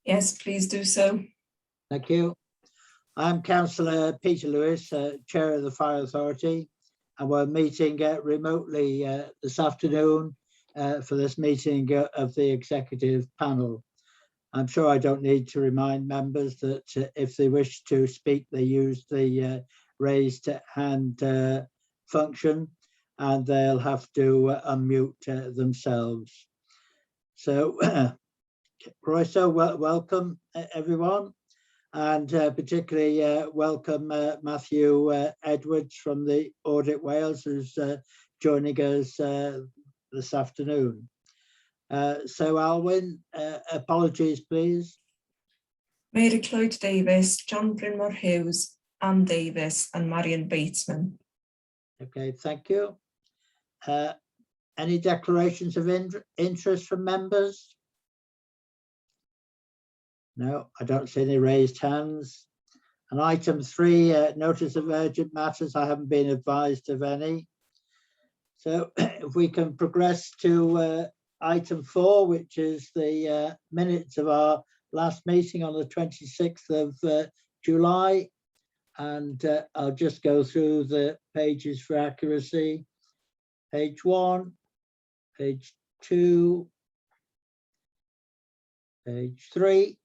Yes, please do so. Thank you. I'm Councillor Peter Lewis, Chair of the Fire Authority, and we're meeting remotely this afternoon for this meeting of the Executive Panel. I'm sure I don't need to remind members that if they wish to speak, they use the raised hand function, and they'll have to unmute themselves. So, croeso, welcome everyone, and particularly welcome Matthew Edwards from the Audit Wales, who's joining us this afternoon. So Alwyn, apologies please. Mary Clwyd Davies, John Brynmor Hughes, Ann Davies and Marion Bateman. Okay, thank you. Any declarations of interest from members? No, I don't see any raised hands. And item 3, notice of urgent matters. I haven't been advised of any. So if we can progress to item 4, which is the minutes of our last meeting on the 26th of July. And I'll just go through the pages for accuracy. Page 1, page 2, page 3,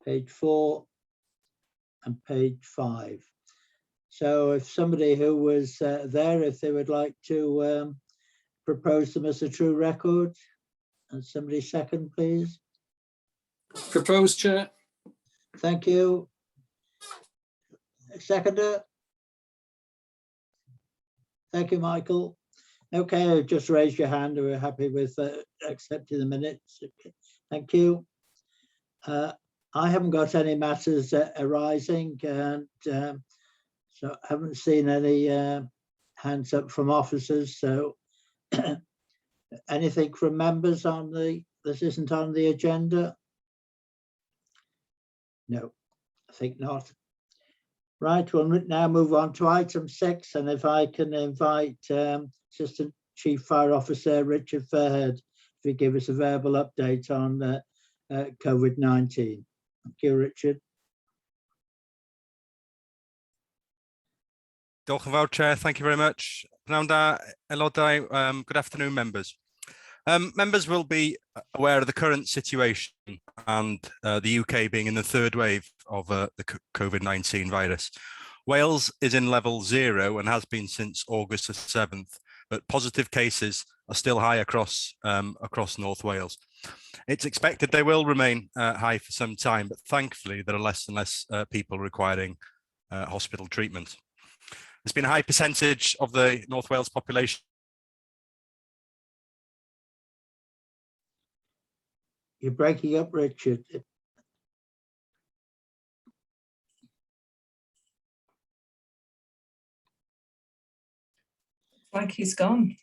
page 4, and page 5. So if somebody who was there, if they would like to propose them as a true record, and somebody second, please. Propose, Chair. Thank you. Seconder. Thank you, Michael. Okay, just raise your hand. We're happy with accepting the minutes. Okay. Thank you. I haven't got any matters arising, and so I haven't seen any hands up from officers. So anything from members on the, this isn't on the agenda? No, I think not. Right, we'll now move on to item 6, and if I can invite Assistant Chief Fire Officer Richard Fairhead if he give us a verbal update on COVID-19. Thank you, Richard. Diolch yn fawr, Chair. Thank you very much. Pnawn da, aelodau. Good afternoon, members. Members will be aware of the current situation and the UK being in the third wave of the COVID-19 virus. Wales is in level 0 and has been since August the 7th, but positive cases are still high across North Wales. It's expected they will remain high for some time, but thankfully there are less and less people requiring hospital treatment. There's been a high percentage of the North Wales population. You're breaking up, Richard. Like he's gone.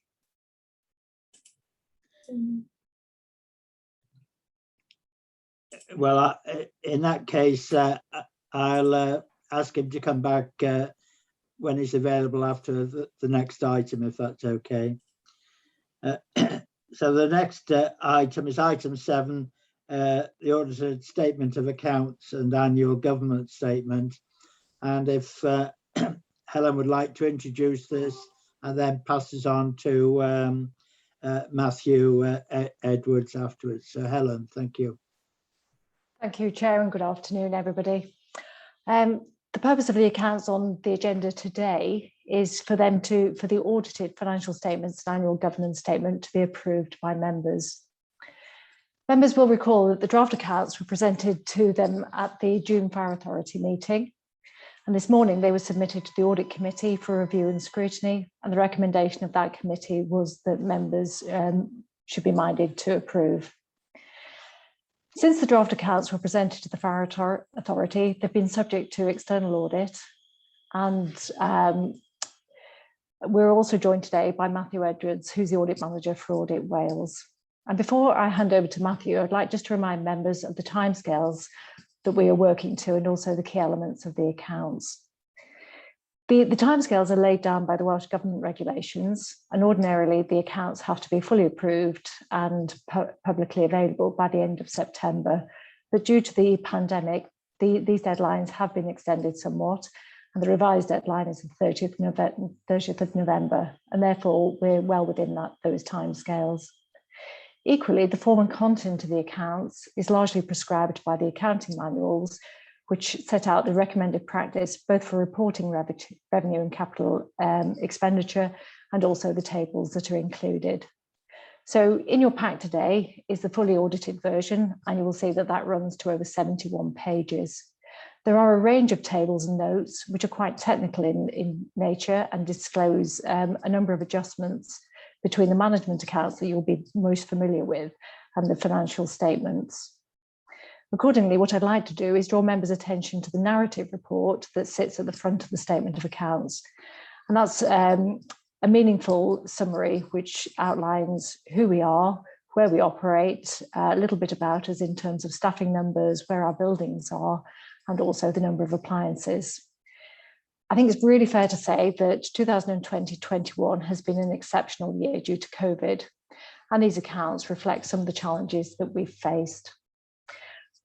Well, in that case, I'll ask him to come back when he's available after the next item, if that's okay. So the next item is item 7, the audited statement of accounts and annual government statement. And if Helen would like to introduce this and then pass it on to Matthew Edwards afterwards. So Helen, thank you. Thank you, Chair, and good afternoon, everybody. The purpose of the accounts on the agenda today is for them to, for the audited financial statements and annual governance statement to be approved by members. Members will recall that the draft accounts were presented to them at the June Fire Authority meeting. And this morning they were submitted to the Audit Committee for review and scrutiny. And the recommendation of that committee was that members should be minded to approve. Since the draft accounts were presented to the Fire Authority, they've been subject to external audit. And we're also joined today by Matthew Edwards, who's the Audit Manager for Audit Wales. And before I hand over to Matthew, I'd like just to remind members of the timescales that we are working to and also the key elements of the accounts. The timescales are laid down by the Welsh Government regulations, and ordinarily the accounts have to be fully approved and publicly available by the end of September. But due to the pandemic, these deadlines have been extended somewhat, and the revised deadline is the 30th of November, and therefore we're well within those timescales. Equally, the form and content of the accounts is largely prescribed by the accounting manuals, which set out the recommended practice both for reporting revenue and capital expenditure, and also the tables that are included. So in your pack today is the fully audited version, and you will see that that runs to over 71 pages. There are a range of tables and notes which are quite technical in nature and disclose a number of adjustments between the management accounts that you'll be most familiar with and the financial statements. Accordingly, what I'd like to do is draw members' attention to the narrative report that sits at the front of the statement of accounts. And that's a meaningful summary which outlines who we are, where we operate, a little bit about us in terms of staffing numbers, where our buildings are, and also the number of appliances. I think it's really fair to say that 2020-21 has been an exceptional year due to COVID, and these accounts reflect some of the challenges that we've faced.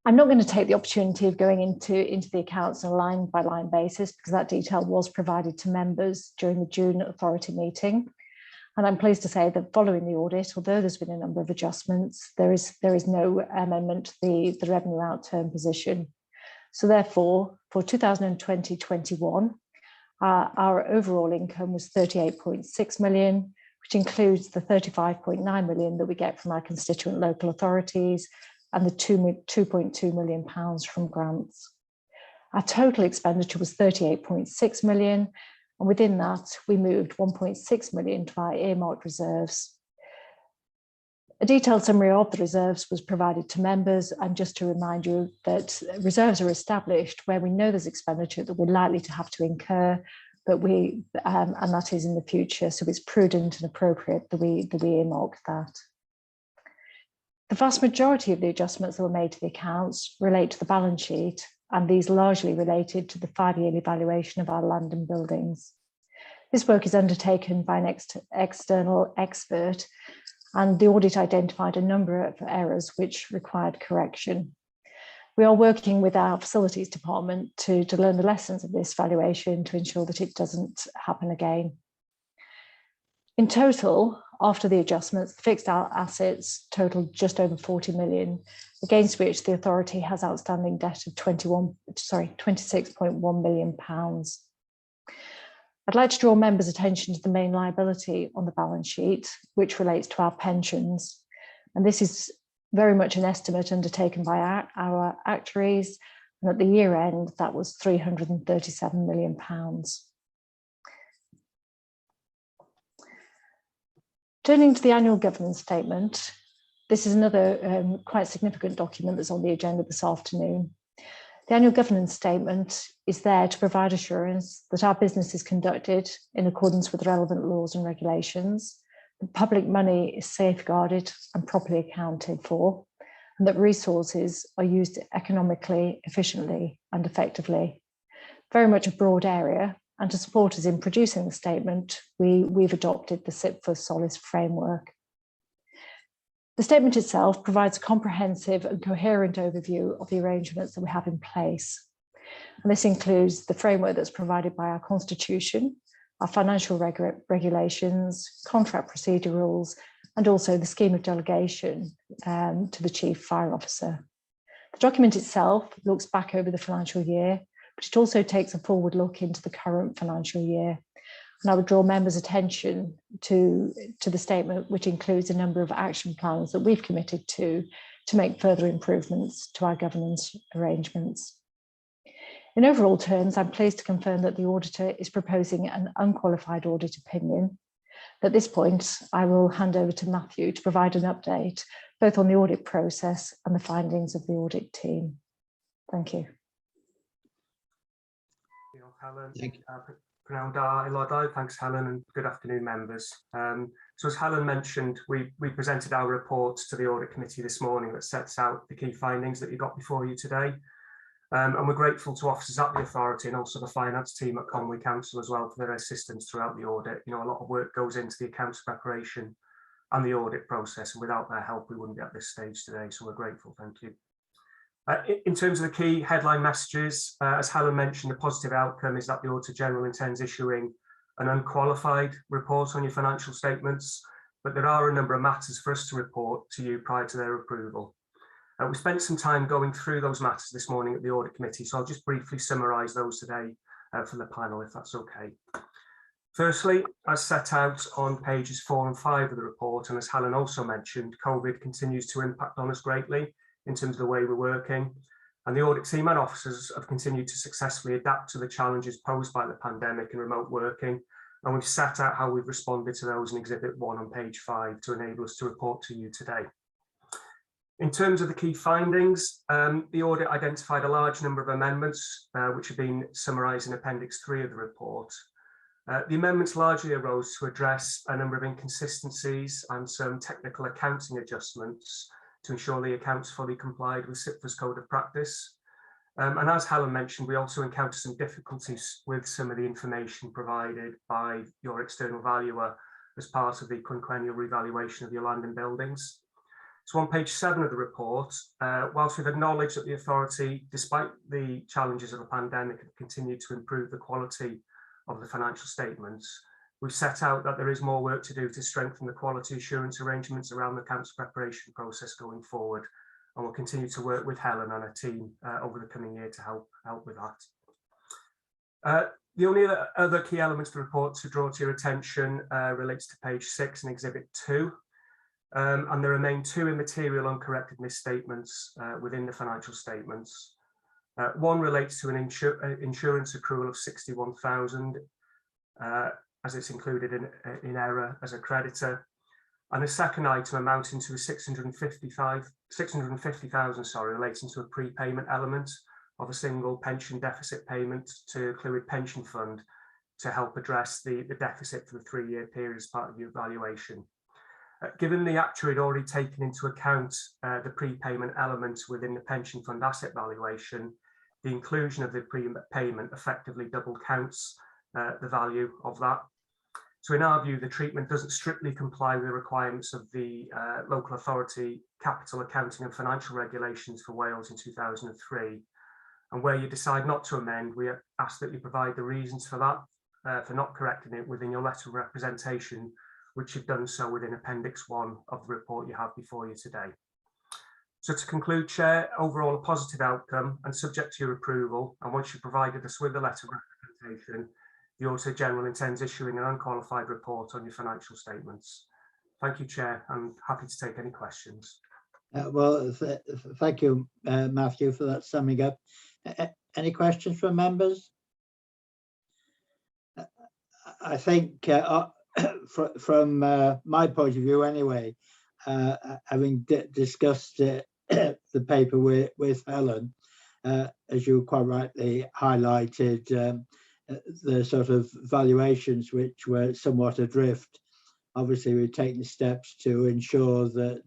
I'm not going to take the opportunity of going into the accounts on a line by line basis, because that detail was provided to members during the June authority meeting. And I'm pleased to say that following the audit, although there's been a number of adjustments, there is no amendment to the revenue outturn position. So therefore, for 2020-21, our overall income was 38.6 million, which includes the 35.9 million that we get from our constituent local authorities and the £2.2 million from grants. Our total expenditure was 38.6 million, and within that, we moved 1.6 million to our earmarked reserves. A detailed summary of the reserves was provided to members, and just to remind you that reserves are established where we know there's expenditure that we're likely to have to incur, but we and that is in the future, so it's prudent and appropriate that we earmark that. The vast majority of the adjustments that were made to the accounts relate to the balance sheet, and these largely related to the 5-yearly valuation of our land and buildings. This work is undertaken by an external expert, and the audit identified a number of errors which required correction. We are working with our facilities department to learn the lessons of this valuation to ensure that it doesn't happen again. In total, after the adjustments, the fixed assets totaled just over 40 million, against which the authority has outstanding debt of £26.1 million. I'd like to draw members' attention to the main liability on the balance sheet, which relates to our pensions. And this is very much an estimate undertaken by our actuaries. And at the year end, that was £337 million. Turning to the annual governance statement, this is another quite significant document that's on the agenda this afternoon. The annual governance statement is there to provide assurance that our business is conducted in accordance with relevant laws and regulations, that public money is safeguarded and properly accounted for, and that resources are used economically, efficiently and effectively. Very much a broad area, and to support us in producing the statement, we've adopted the CIPFA SOLIS framework. The statement itself provides a comprehensive and coherent overview of the arrangements that we have in place. And this includes the framework that's provided by our constitution, our financial regulations, contract procedure rules, and also the scheme of delegation to the Chief Fire Officer. The document itself looks back over the financial year, but it also takes a forward look into the current financial year. And I would draw members' attention to the statement, which includes a number of action plans that we've committed to make further improvements to our governance arrangements. In overall terms, I'm pleased to confirm that the auditor is proposing an unqualified audit opinion. At this point, I will hand over to Matthew to provide an update, both on the audit process and the findings of the audit team. Thank you. Helen. Thank you. Pnawn da aelodau. Thanks, Helen, and good afternoon, members. So as Helen mentioned, we presented our report to the audit committee this morning that sets out the key findings that you got before you today. And we're grateful to officers at the authority and also the finance team at Conwy Council as well for their assistance throughout the audit. You know, a lot of work goes into the accounts preparation and the audit process, and without their help, we wouldn't be at this stage today. So we're grateful, thank you. In terms of the key headline messages, as Helen mentioned, the positive outcome is that the Auditor General intends issuing an unqualified report on your financial statements, but there are a number of matters for us to report to you prior to their approval. We spent some time going through those matters this morning at the Audit Committee, so I'll just briefly summarise those today for the panel, if that's okay. Firstly, as set out on pages 4 and 5 of the report, and as Helen also mentioned, COVID continues to impact on us greatly in terms of the way we're working, and the audit team and officers have continued to successfully adapt to the challenges posed by the pandemic and remote working, and we've set out how we've responded to those in Exhibit 1 on page 5 to enable us to report to you today. In terms of the key findings, the audit identified a large number of amendments, which have been summarised in Appendix 3 of the report. The amendments largely arose to address a number of inconsistencies and some technical accounting adjustments to ensure the accounts fully complied with CIPFA's Code of Practice. And as Helen mentioned, we also encountered some difficulties with some of the information provided by your external valuer as part of the quinquennial revaluation of your land and buildings. So on page 7 of the report, whilst we've acknowledged that the authority, despite the challenges of the pandemic, have continued to improve the quality of the financial statements, we've set out that there is more work to do to strengthen the quality assurance arrangements around the accounts preparation process going forward. And we'll continue to work with Helen and her team over the coming year to help with that. The only other key elements of the report to draw to your attention relates to page 6 and Exhibit 2. And there remain 2 immaterial uncorrected misstatements within the financial statements. One relates to an insurance accrual of 61,000, as it's included in error as a creditor. And a second item amounting to 650,000, sorry, relating to a prepayment element of a single pension deficit payment to Clwyd Pension Fund to help address the deficit for the 3-year period as part of the evaluation. Given the actuary had already taken into account the prepayment element within the pension fund asset valuation, the inclusion of the prepayment effectively double counts the value of that. So in our view, the treatment doesn't strictly comply with the requirements of the local authority capital accounting and financial regulations for Wales in 2003. And where you decide not to amend, we ask that you provide the reasons for that, for not correcting it within your letter of representation, which you've done so within Appendix 1 of the report you have before you today. So to conclude, Chair, overall a positive outcome and subject to your approval, and once you've provided us with the letter of representation, the Auditor General intends issuing an unqualified report on your financial statements. Thank you, Chair. I'm happy to take any questions. Well, thank you, Matthew, for that summing up. Any questions from members? I think from my point of view anyway, having discussed the paper with Helen, as you quite rightly highlighted, the sort of valuations which were somewhat adrift. Obviously, we've taken steps to ensure that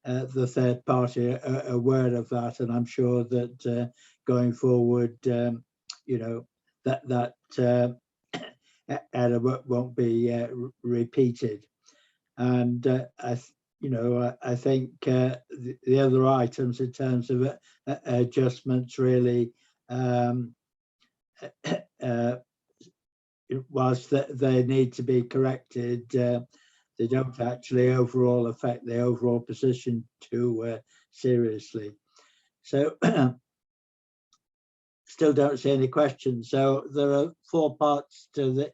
the third party are aware of that, and I'm sure that going forward, you know, that error won't be repeated. And I think the other items in terms of adjustments really, whilst they need to be corrected, they don't actually overall affect the overall position too seriously. So still don't see any questions. So there are 5 parts to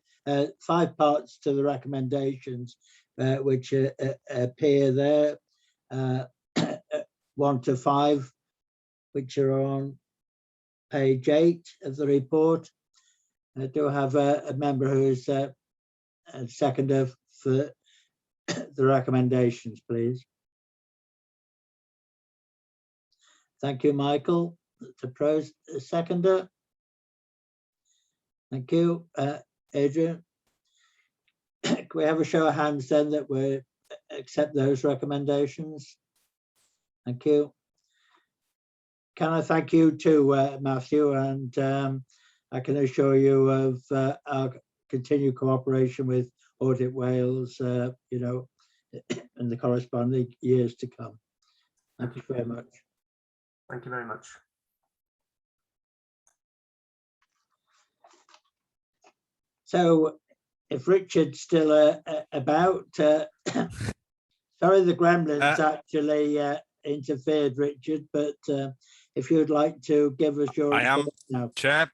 the recommendations, which appear there, 1 to 5, which are on page 8 of the report. I do have a member who is a seconder for the recommendations, please. Thank you, Michael. The pros seconder. Thank you, Adrian. Can we have a show of hands then that we accept those recommendations? Thank you. Can I thank you too, Matthew, and I can assure you of our continued cooperation with Audit Wales, you know, in the corresponding years to come. Thank you very much. Thank you very much. So if Richard's still about, sorry, the gremlins actually interfered, Richard, but if you'd like to give us your I am. report now, Chair,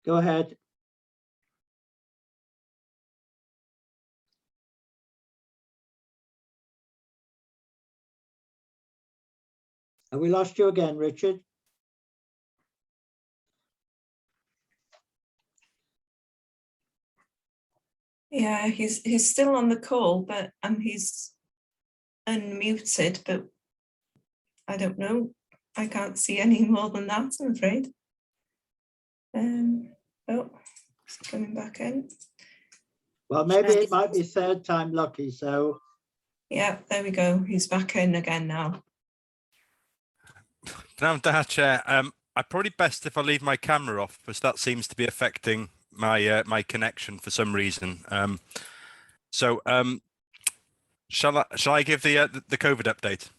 go ahead. Have we lost you again, Richard? Yeah, he's still on the call, but he's unmuted, but I don't know. I can't see any more than that, I'm afraid. Oh, he's coming back in. Well, maybe it might be third time lucky, so Yeah, there we go. He's back in again now. Prynhawn da, Chair. I probably best if I leave my camera off, because that seems to be affecting my my connection for some reason. So shall I give the COVID update?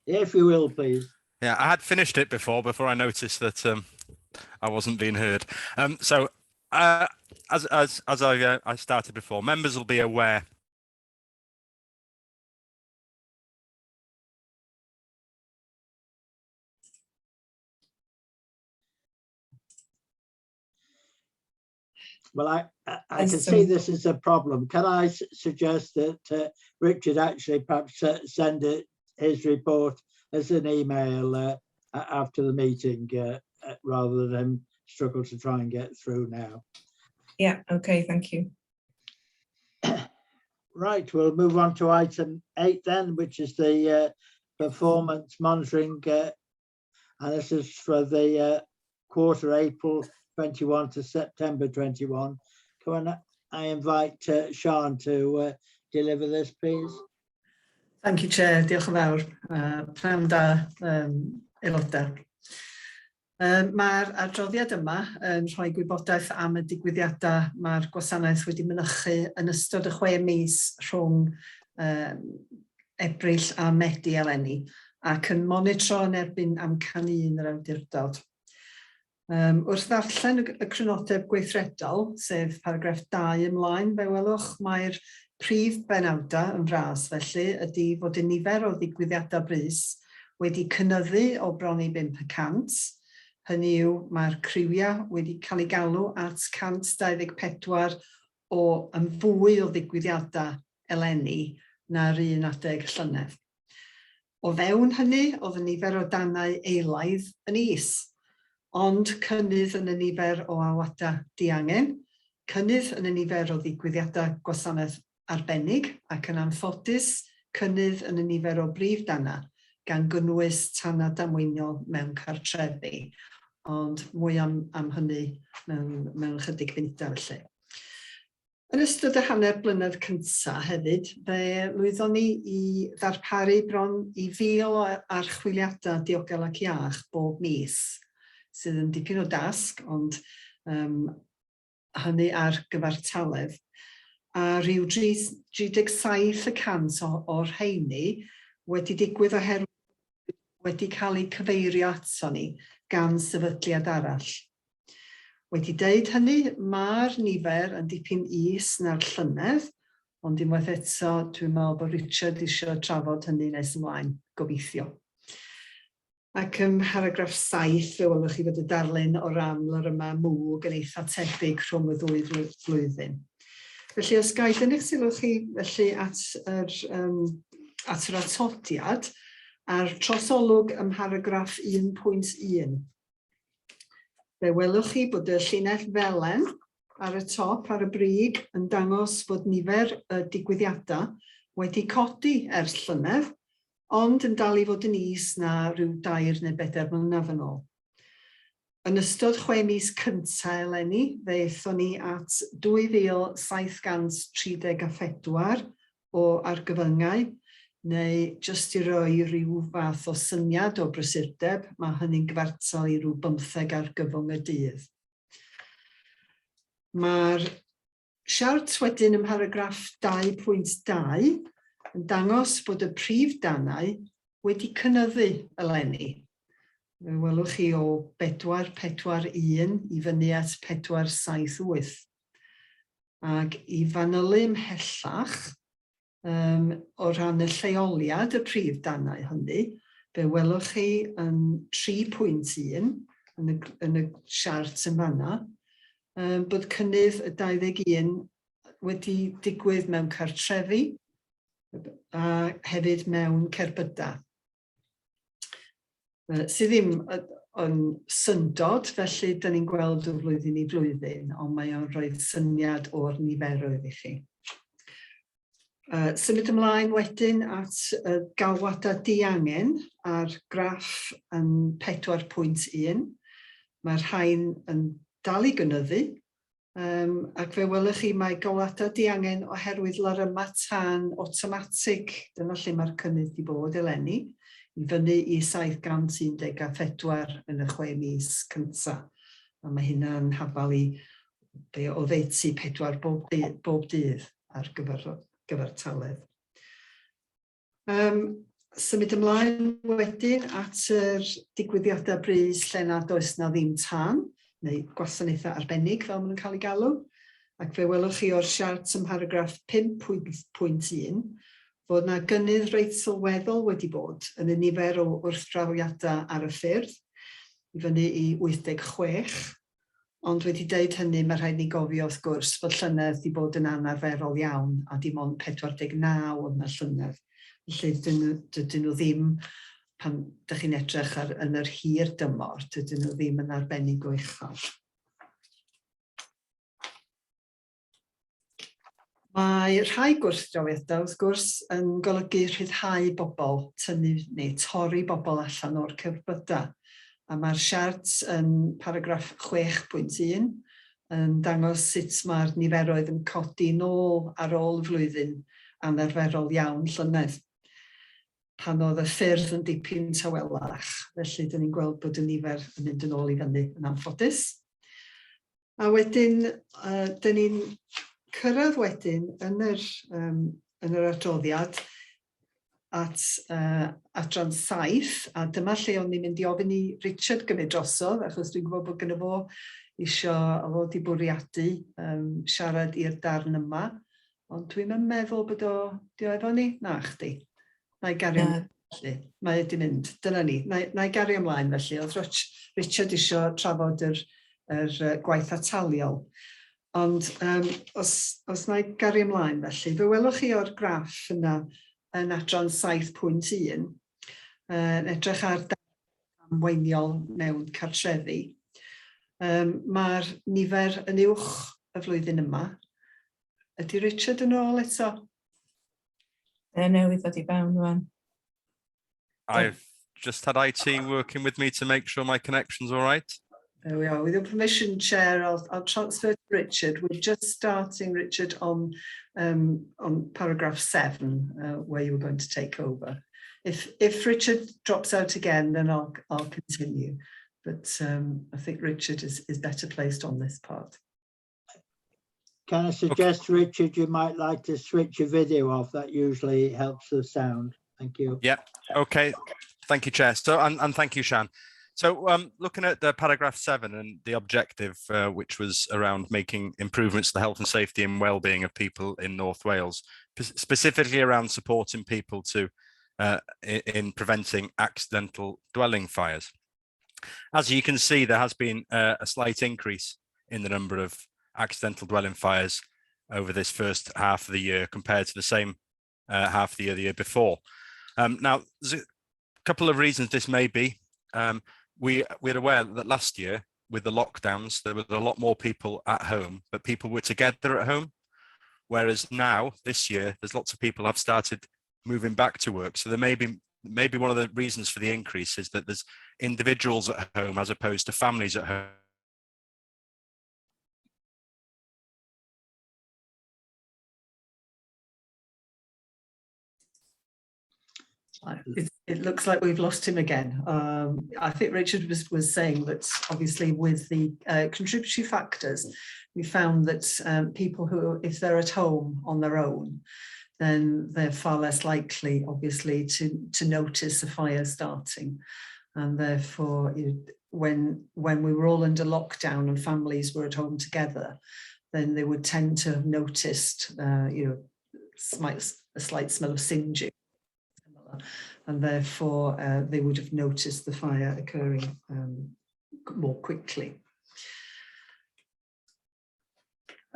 if you will, please. Yeah, I had finished it before I noticed that I wasn't being heard. So as I started before, members will be aware Well, I There's can see some- this is a problem. Can I suggest that Richard actually perhaps send his report as an email after the meeting, rather than struggle to try and get through now. Yeah, okay, thank you. Right, we'll move on to item 8 then, which is the performance monitoring, and this is for the quarter April 21 to September 21. Can I invite Sian to deliver this, please? Thank you, Chair. Diolch yn fawr. Pnawn da, aelodau. Mae'r adroddiad yma yn rhoi gwybodaeth am y digwyddiadau mae'r gwasanaeth wedi mynychu yn ystod y 6 mis rhwng Ebrill a Medi eleni, ac yn monitro yn erbyn amcan 1 yr awdurdod. Wrth ddarllen y crynodeb gweithredol, sef paragraff 2 ymlaen, fe welwch mae'r prif benawdau yn fras felly ydy fod y nifer o ddigwyddiadau brys wedi cynyddu o bron i 5%, hynny yw mae'r criwiau wedi cael eu galw at 124 o yn fwy o ddigwyddiadau eleni na'r un adeg llynedd. O fewn hynny, oedd y nifer o danau eilaidd yn is, ond cynnydd yn y nifer o alwadau diangen, cynnydd yn y nifer o ddigwyddiadau gwasanaeth arbennig ac yn anffodus, cynnydd yn y nifer o brif danau, gan gynnwys tanau damweiniol mewn cartrefi, ond mwy am hynny mewn ychydig funudau felly. Yn ystod y hanner blynedd cyntaf hefyd, fe lwyddon ni i ddarparu bron i 1,000 o archwiliadau diogel ac iach bob mis, sydd yn dipyn o dasg, ond hynny ar gyfartaledd. A rhyw 37% o'r rheini wedi digwydd oherwydd wedi cael eu cyfeirio ato ni gan sefydliad arall. Wedi deud hynny, mae'r nifer yn dipyn is na'r llynedd, ond unwaith eto dwi'n meddwl bod Richard eisiau trafod hynny nes ymlaen, gobeithio. Ac ym mharagraff 7, fe welwch chi fod y darlun o ran larymau mwg yn eitha tebyg rhwng y ddwy flwyddyn. Felly, os ga i dynnu'ch sylw chi felly at yr atodiad a'r trosolwg ym mharagraff 1.1. Fe welwch chi bod y llinell felen ar y top, ar y brig, yn dangos bod nifer y digwyddiadau wedi codi ers llynedd, ond yn dal i fod yn is na rhyw 2 neu 4 mlynedd yn ôl. Yn ystod 6 mis cyntaf eleni, fe aethon ni at 2,734 o argyfyngau, neu jyst i roi rhyw fath o syniad o brysurdeb, mae hynny'n gyfartal i ryw bymtheg argyfwng y dydd. Mae'r siart wedyn ym mharagraff 2.2 yn dangos bod y prif danau wedi cynyddu eleni. Fe welwch chi o 441 i fyny at 478. Ac i fanylu ymhellach, um, o ran y lleoliad y prif danau hynny, fe welwch chi yn 3.1 yn y, yn y siart yn fanna, um, bod cynnydd y 21 wedi digwydd mewn cartrefi a hefyd mewn cerbydau. Sydd ddim yn syndod, felly dyn ni'n gweld o flwyddyn i flwyddyn, ond mae o'n rhoi syniad o'r niferoedd i chi. Symud ymlaen wedyn at y galwadau diangen ar graff yn 4.1. Mae'r rhain yn dal i gynyddu, Um, ac fe welwch chi mae golada diangen oherwydd larymau tân awtomatig, dyna lle mae'r cynnydd wedi bod eleni, i fyny i 714 yn y chwe mis cyntaf. A mae hynna'n hafal i be oddeutu pedwar bob, bob dydd ar gyfer gyfartaledd. Um, symud ymlaen wedyn at yr digwyddiadau brys lle nad oes na ddim tân, neu gwasanaethau arbennig fel maen nhw'n cael eu galw. Ac fe welwch chi o'r siart ym mharagraff 5.1 fod na gynnydd reit sylweddol wedi bod yn y nifer o wrthdrawiadau ar y ffyrdd, i fyny i 86, Ond wedi deud hynny, mae rhaid ni gofio wrth gwrs fod llynedd 'di bod yn anarferol iawn a dim ond 49 oedd 'na llynedd. Felly dydyn nhw, dydyn nhw ddim, pan dych chi'n edrych ar, yn yr hir dymor, dydyn nhw ddim yn arbennig o uchel. Mae rhai gwrthdrawiadau, wrth gwrs, yn golygu rhyddhau bobl, tynnu neu torri bobl allan o'r cerbydau. A mae'r siart yn paragraff 6.1 yn dangos sut mae'r niferoedd yn codi nôl ar ôl y flwyddyn anarferol iawn llynedd, pan oedd y ffyrdd yn dipyn tawelach. Felly, dyn ni'n gweld bod y nifer yn mynd yn ôl i fyny yn anffodus. A wedyn, uh, dyn ni'n cyrraedd wedyn yn yr, um, yn yr adroddiad at uh, adran 7, a dyma lle o'n ni'n mynd i ofyn i Richard gymryd drosodd, achos dwi'n gwybod bod gyda fo eisiau fod i bwriadu um, siarad i'r darn yma, ond dwi'n meddwl bod o, di o efo ni? Na, chdi. Na i gario ymlaen felly. Mae wedi mynd. Dyna ni. Na, na i gario ymlaen felly. Oedd Richard eisiau trafod yr, yr gwaith ataliol. Ond um, os, os na i gario ymlaen felly, fe welwch chi o'r graff yna yn adran 7.1, yn edrych ar damweiniol mewn cartrefi. Um, Mae'r nifer yn uwch y flwyddyn yma. Ydy Richard yn ôl eto? They're newydd ddod i fewn rwan. I've just had IT working with me to make sure my connection's all right. There we are. With your permission, Chair, I'll, I'll transfer to Richard. We're just starting, Richard, on um, on paragraph seven, uh, where you were going to take over. If if Richard drops out again, then I'll I'll continue. But um, I think Richard is, is better placed on this part. Can I suggest, okay. Richard, you might like to switch your video off? That usually helps the sound. Thank you. Yeah. Okay. Thank you, Chair. So, and, and thank you, Shan. So um, looking at the paragraph seven and the objective, uh, which was around making improvements to the health and safety and well-being of people in North Wales, specifically around supporting people to uh, in, in preventing accidental dwelling fires. As you can see, there has been uh, a slight increase in the number of accidental dwelling fires over this first half of the year compared to the same uh, half of the year the year before. Um, now, there's a couple of reasons this may be. Um, we, we're aware that last year with the lockdowns, there was a lot more people at home, but people were together at home. Whereas now, this year, there's lots of people have started moving back to work. So there may be maybe one of the reasons for the increase is that there's individuals at home as opposed to families at home. It looks like we've lost him again. I think Richard was saying that obviously with the contributory factors, we found that people who, if they're at home on their own, then they're far less likely, obviously, to notice a fire starting. And therefore, when we were all under lockdown and families were at home together, then they would tend to have noticed a slight smell of singeing, and therefore they would have noticed the fire occurring more quickly.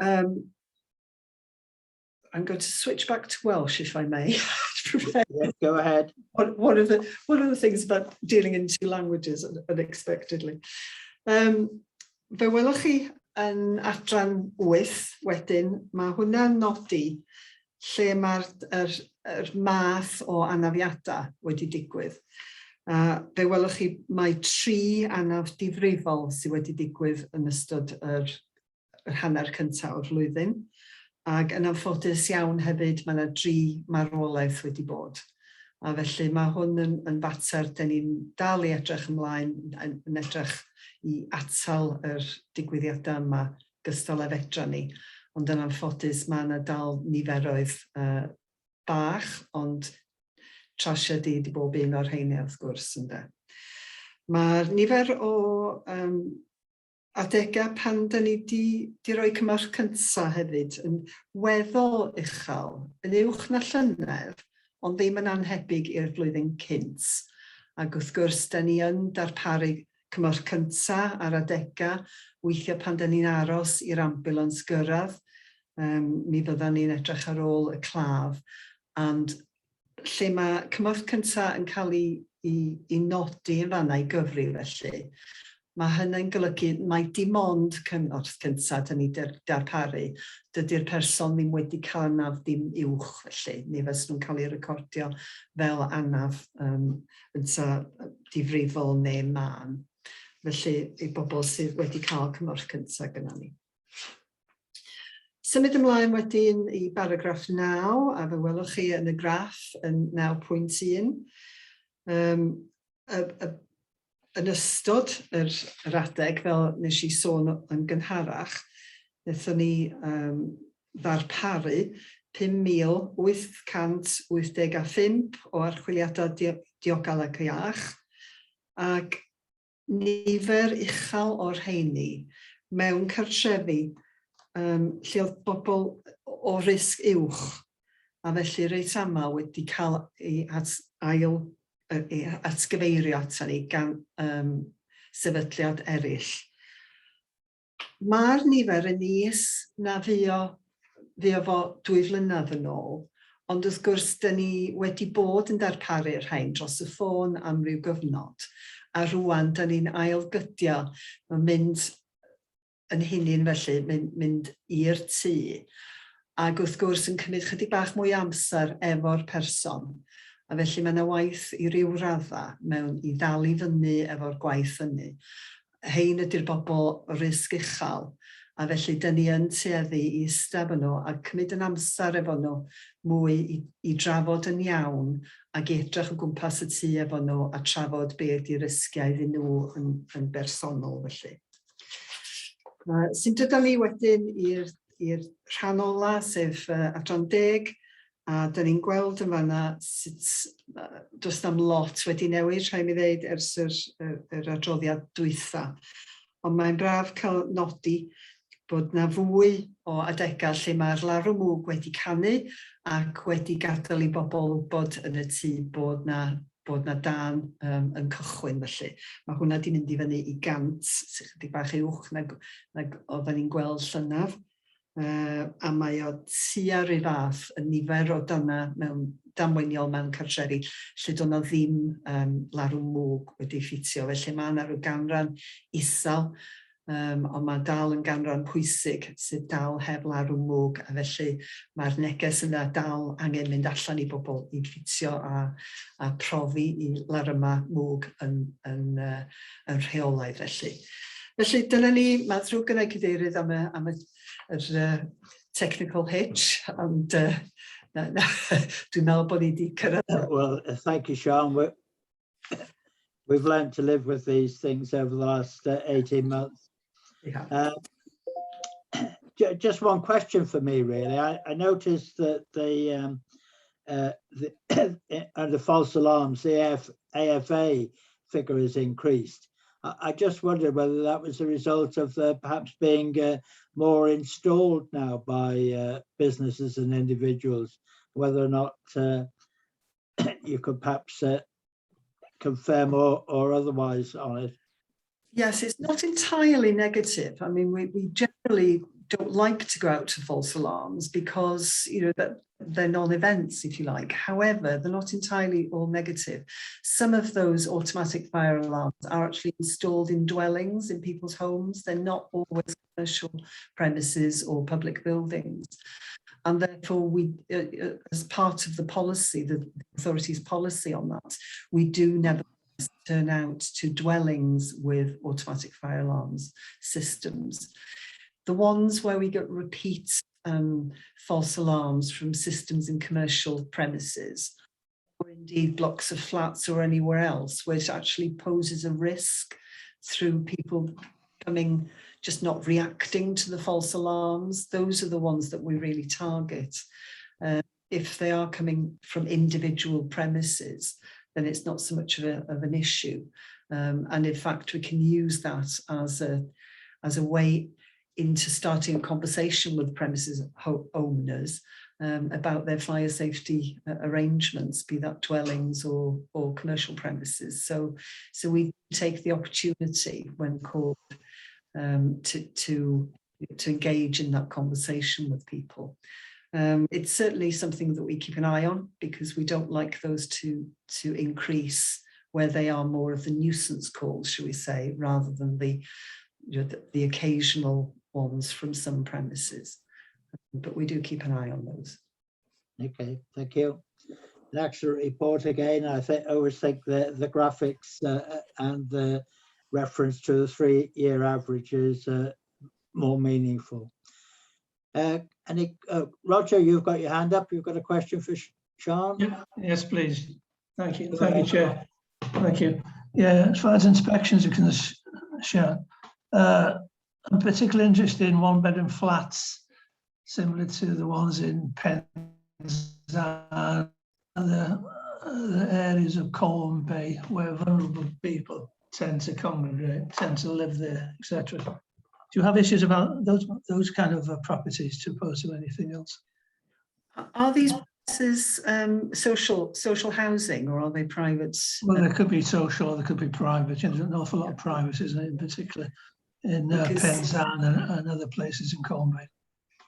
I'm going to switch back to Welsh, if I may. Yeah, go ahead. One of the things about dealing in two languages unexpectedly. Fe welwch chi yn adran 8 wedyn, mae hwnna'n nodi lle mae'r yr math o anafiadau wedi digwydd. Fe welwch chi mae tri anaf difrifol sydd wedi digwydd yn ystod yr hanner cyntaf o'r flwyddyn. Ac yn anffodus iawn hefyd, mae yna dri marwolaeth wedi bod. A felly mae hwn yn fater dyn ni'n dal i edrych ymlaen, yn edrych i atal yr digwyddiadau yma gystal â fedra ni. Ond yn anffodus mae yna dal niferoedd bach, ond trasiedi 'di bob un o'r rheini wrth gwrs, ynde. Mae'r nifer o adegau pan dyn ni 'di rhoi cymorth cyntaf hefyd yn weddol uchel, yn uwch na llynedd, ond ddim yn anhebyg i'r flwyddyn cynt. Ac wrth gwrs, dyn ni yn darparu cymorth cyntaf ar adegau, weithiau pan dyn ni'n aros i'r ambulans gyrraedd, mi fyddan ni'n edrych ar ôl y claf. And lle mae cymorth cyntaf yn cael ei nodi yn fanna i gyfri felly, mae hynny'n golygu mai dim ond cymorth cyntaf dyn ni darparu. Dydy'r person ddim wedi cael anaf dim uwch felly, neu fysa nhw'n cael ei recordio fel anaf ynta difrifol neu mân. Felly, i bobl sydd wedi cael cymorth cyntaf gyda ni. Symud ymlaen wedyn i baragraff 9, a fe welwch chi yn y graff yn 9.1. Yn ystod yr adeg, fel nes i sôn yn gynharach, wnaethon ni ddarparu 5,885 o archwiliadau diogel ac iach, ac nifer uchel o'r rheini mewn cartrefi lle oedd bobl o risg uwch, a felly reit aml wedi cael ei atgyfeirio ata ni gan sefydliad eraill. Mae'r nifer yn is na fuo fo 2 flynedd yn ôl, ond wrth gwrs, dyn ni wedi bod yn darparu'r rhain dros y ffôn am ryw gyfnod, a rwan dyn ni'n ailgydio, mae'n mynd yn hunin felly, mynd i'r tŷ, ac wrth gwrs yn cymryd chydig bach mwy o amser efo'r person. A felly mae yna waith i ryw radda mewn i ddal i fyny efo'r gwaith hynny. Hein ydy'r bobl risg uchel, a felly dyn ni yn tueddu i eistedd efo nhw a cymryd yn amser efo nhw mwy i drafod yn iawn ac i edrych o gwmpas y tŷ efo nhw a trafod be ydy'r risgiau iddyn nhw yn bersonol felly. Sy'n dod â ni wedyn i'r rhan ola, sef adran 10, a dyn ni'n gweld yn fanna sut does na'm lot wedi newid, rhaid mi ddeud, ers yr adroddiad dwytha. Ond mae'n braf cael nodi bod na fwy o adegau lle mae'r larwm mwg wedi canu ac wedi gadael i bobl wybod yn y tŷ bod na dân yn cychwyn felly. Mae hwnna wedi mynd i fyny i 100, sy'n chydig bach uwch nag oedden ni'n gweld llynedd. A mae o tua rhyw fath y nifer o danau mewn damweiniol mewn cartrefi lle doedd 'na ddim larwm mwg wedi ffitio. Felly mae yna rhyw ganran isel, ond mae dal yn ganran pwysig sydd dal heb larwm mwg, a felly mae'r neges yna dal angen mynd allan i bobl i ffitio a profi i laryma mwg yn rheolaidd felly. Felly dyna ni, mae'n ddrwg gynna i, Cadeirydd, am yr technical hitch, ond Na, na, dwi'n meddwl bod ni wedi cyrraedd. Well, thank you, Sean. We've learned to live with these things over the last 18 months. Yeah. Just one question for me, really. I noticed that the under false alarms, the AFA figure has increased. I just wondered whether that was a result of perhaps being more installed now by businesses and individuals, whether or not you could perhaps confirm or otherwise on it. Yes, it's not entirely negative. I mean, we generally don't like to go out to false alarms because, you know, that they're non-events, if you like. However, they're not entirely all negative. Some of those automatic fire alarms are actually installed in dwellings, in people's homes. They're not always commercial premises or public buildings. And therefore, we, as part of the policy, the authority's policy on that, we do never turn out to dwellings with automatic fire alarms systems. The ones where we get repeat false alarms from systems in commercial premises, or indeed blocks of flats or anywhere else, where it actually poses a risk through people coming, just not reacting to the false alarms, those are the ones that we really target. If they are coming from individual premises, then it's not so much of an issue. And in fact, we can use that as a way into starting a conversation with premises owners about their fire safety arrangements, be that dwellings or commercial premises. So we take the opportunity when called to engage in that conversation with people. It's certainly something that we keep an eye on, because we don't like those to increase where they are more of the nuisance calls, shall we say, rather than the, you know, the occasional ones from some premises. But we do keep an eye on those. Okay, thank you. An excellent report again. I always think the graphics and the reference to the 3-year average is more meaningful. Roger, you've got your hand up. You've got a question for Sean? Yeah, yes, please. Thank you. Thank you, Chair. Thank you. Yeah, as far as inspections are concerned, Sean, I'm particularly interested in one-bedroom flats, similar to the ones in Penzance and other areas of Colwyn Bay where vulnerable people tend to congregate, tend to live there, etc. Do you have issues about those kind of properties to opposed to anything else? Are these places social housing, or are they private? Well, there could be social, or there could be private. You know, there's an awful lot of private, isn't it, in particular in Penzance and other places in Colwyn Bay.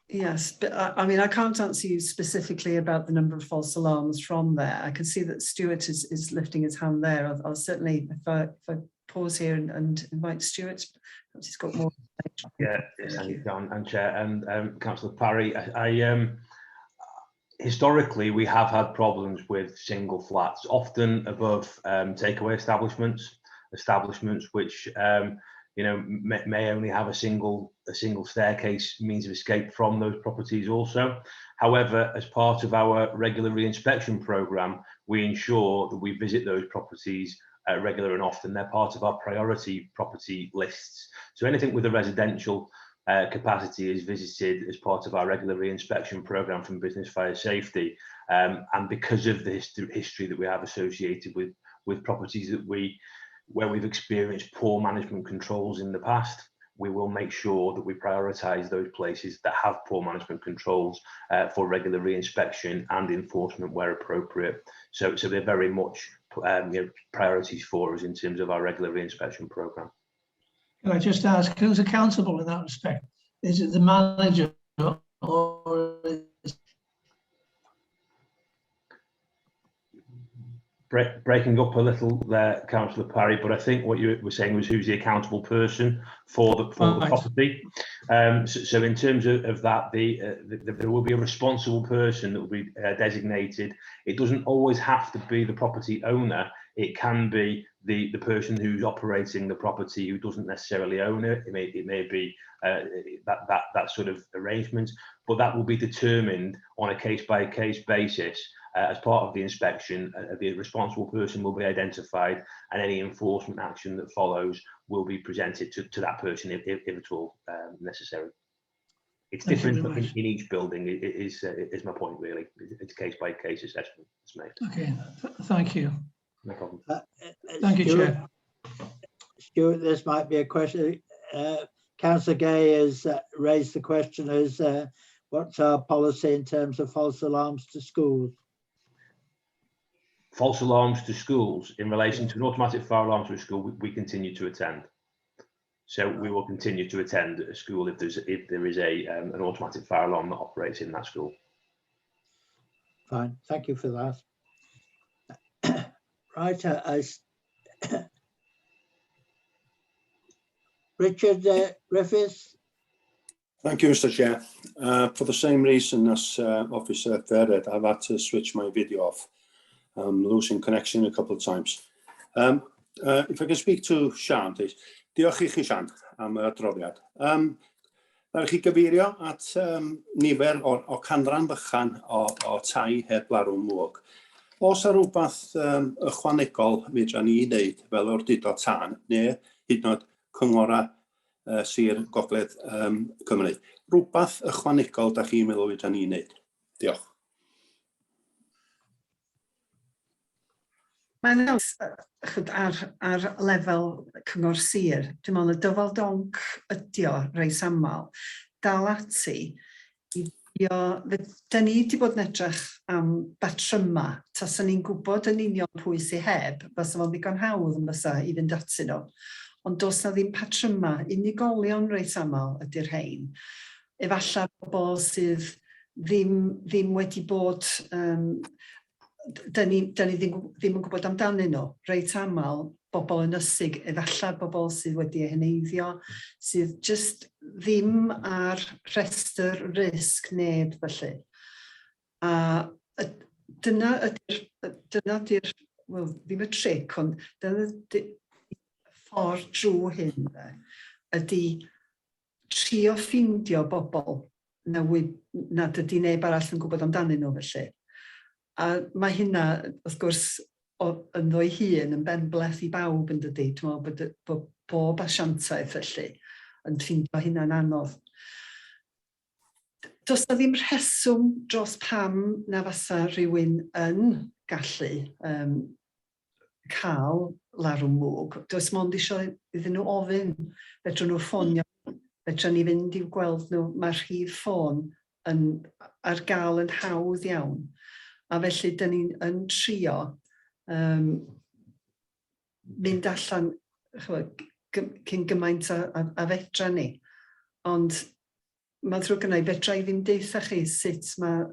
Yes, but I mean, I can't answer you specifically about the number of false alarms from there. I can see that Stuart is lifting his hand there. I'll certainly, if I pause here and invite Stuart, perhaps he's got more. Yeah, thank you, John and Chair and Councillor Parry. I historically, we have had problems with single flats, often above takeaway establishments which you know, may only have a single staircase means of escape from those properties also. However, as part of our regular re-inspection programme, we ensure that we visit those properties regular and often. They're part of our priority property lists. So anything with a residential capacity is visited as part of our regular re-inspection programme from Business Fire Safety. And because of the history that we have associated with properties that where we've experienced poor management controls in the past, we will make sure that we prioritise those places that have poor management controls for regular re-inspection and enforcement where appropriate. So they're very much you know, priorities for us in terms of our regular re-inspection programme. Can I just ask, who's accountable in that respect? Is it the manager or is Breaking up a little there, Councillor Parry, but I think what you were saying was who's the accountable person for the property. So in terms of that, there will be a responsible person that will be designated. It doesn't always have to be the property owner. It can be the person who's operating the property who doesn't necessarily own it. It may be that sort of arrangement, but that will be determined on a case-by-case basis. As part of the inspection, the responsible person will be identified, and any enforcement action that follows will be presented to that person if at all necessary. It's Thank you different very much. in each building, is my point, really. It's case-by-case assessment that's made. Okay, thank you. No problem. Thank you, Stuart, Chair. Stuart, this might be a question. Councillor Gay has raised the question is, what's our policy in terms of false alarms to schools? False alarms to schools in relation to an automatic fire alarm to a school, we continue to attend. So we will continue to attend a school if there is a an automatic fire alarm that operates in that school. Fine, thank you for that. Right, I Richard Griffiths. Thank you, Mr. Chair. For the same reason as Officer Fairhead, I've had to switch my video off. I'm losing connection a couple of times. If I can speak to Sian, please. Diolch i chi, Sian, am y adroddiad. Rhaid chi gyfeirio at nifer o canran bychan o tai heb larwm mwg. Oes 'na rhywbeth ychwanegol fedra ni wneud fel awdurdod tân, neu hyd yn oed cyngora Sir Gogledd Cymru? Rhywbeth ychwanegol da chi'n meddwl fedra ni wneud? Diolch. Mae'n haws ch'od, ar lefel cyngor sir. Dwi'n meddwl y dyfal donc ydi o reit aml. Dal ati i drio, da ni wedi bod yn edrych am batryma. Taswn ni'n gwybod yn union pwy sy heb, fysa fo'n ddigon hawdd yn fysa i fynd atyn nhw. Ond does na ddim patryma, unigolion reit aml ydy'r rhain. Efallai bobl sydd ddim wedi bod, da ni ddim yn gwybod amdanyn nhw. Reit aml, bobl ynysig, efallai bobl sydd wedi eu heneiddio, sydd jyst ddim ar rhestr risg neb felly. A dyna ydy'r, wel, ddim y tric, ond dyna ydy'r ffordd drwy hyn, de, ydy trio ffindio bobl nad ydy neb arall yn gwybod amdanyn nhw felly. A mae hynna, wrth gwrs, ynddo'i hun yn benbleth i bawb yn dydi. Dwi'n meddwl bod bob asiantaeth felly yn ffindio hynna'n anodd. Does 'na ddim rheswm dros pam na fasa rhywun yn gallu cael larwm mwg. Does mond isio iddyn nhw ofyn. Fedrwn nhw ffonio, fedrwn ni fynd i'w gweld nhw. Mae'r rhif ffôn ar gael yn hawdd iawn. A felly, dyn ni'n yn trio mynd allan, ch'mod, cyn gymaint a fedra ni. Ond mae'n ddrwg gynna i, fedra i ddim deutha chi sut mae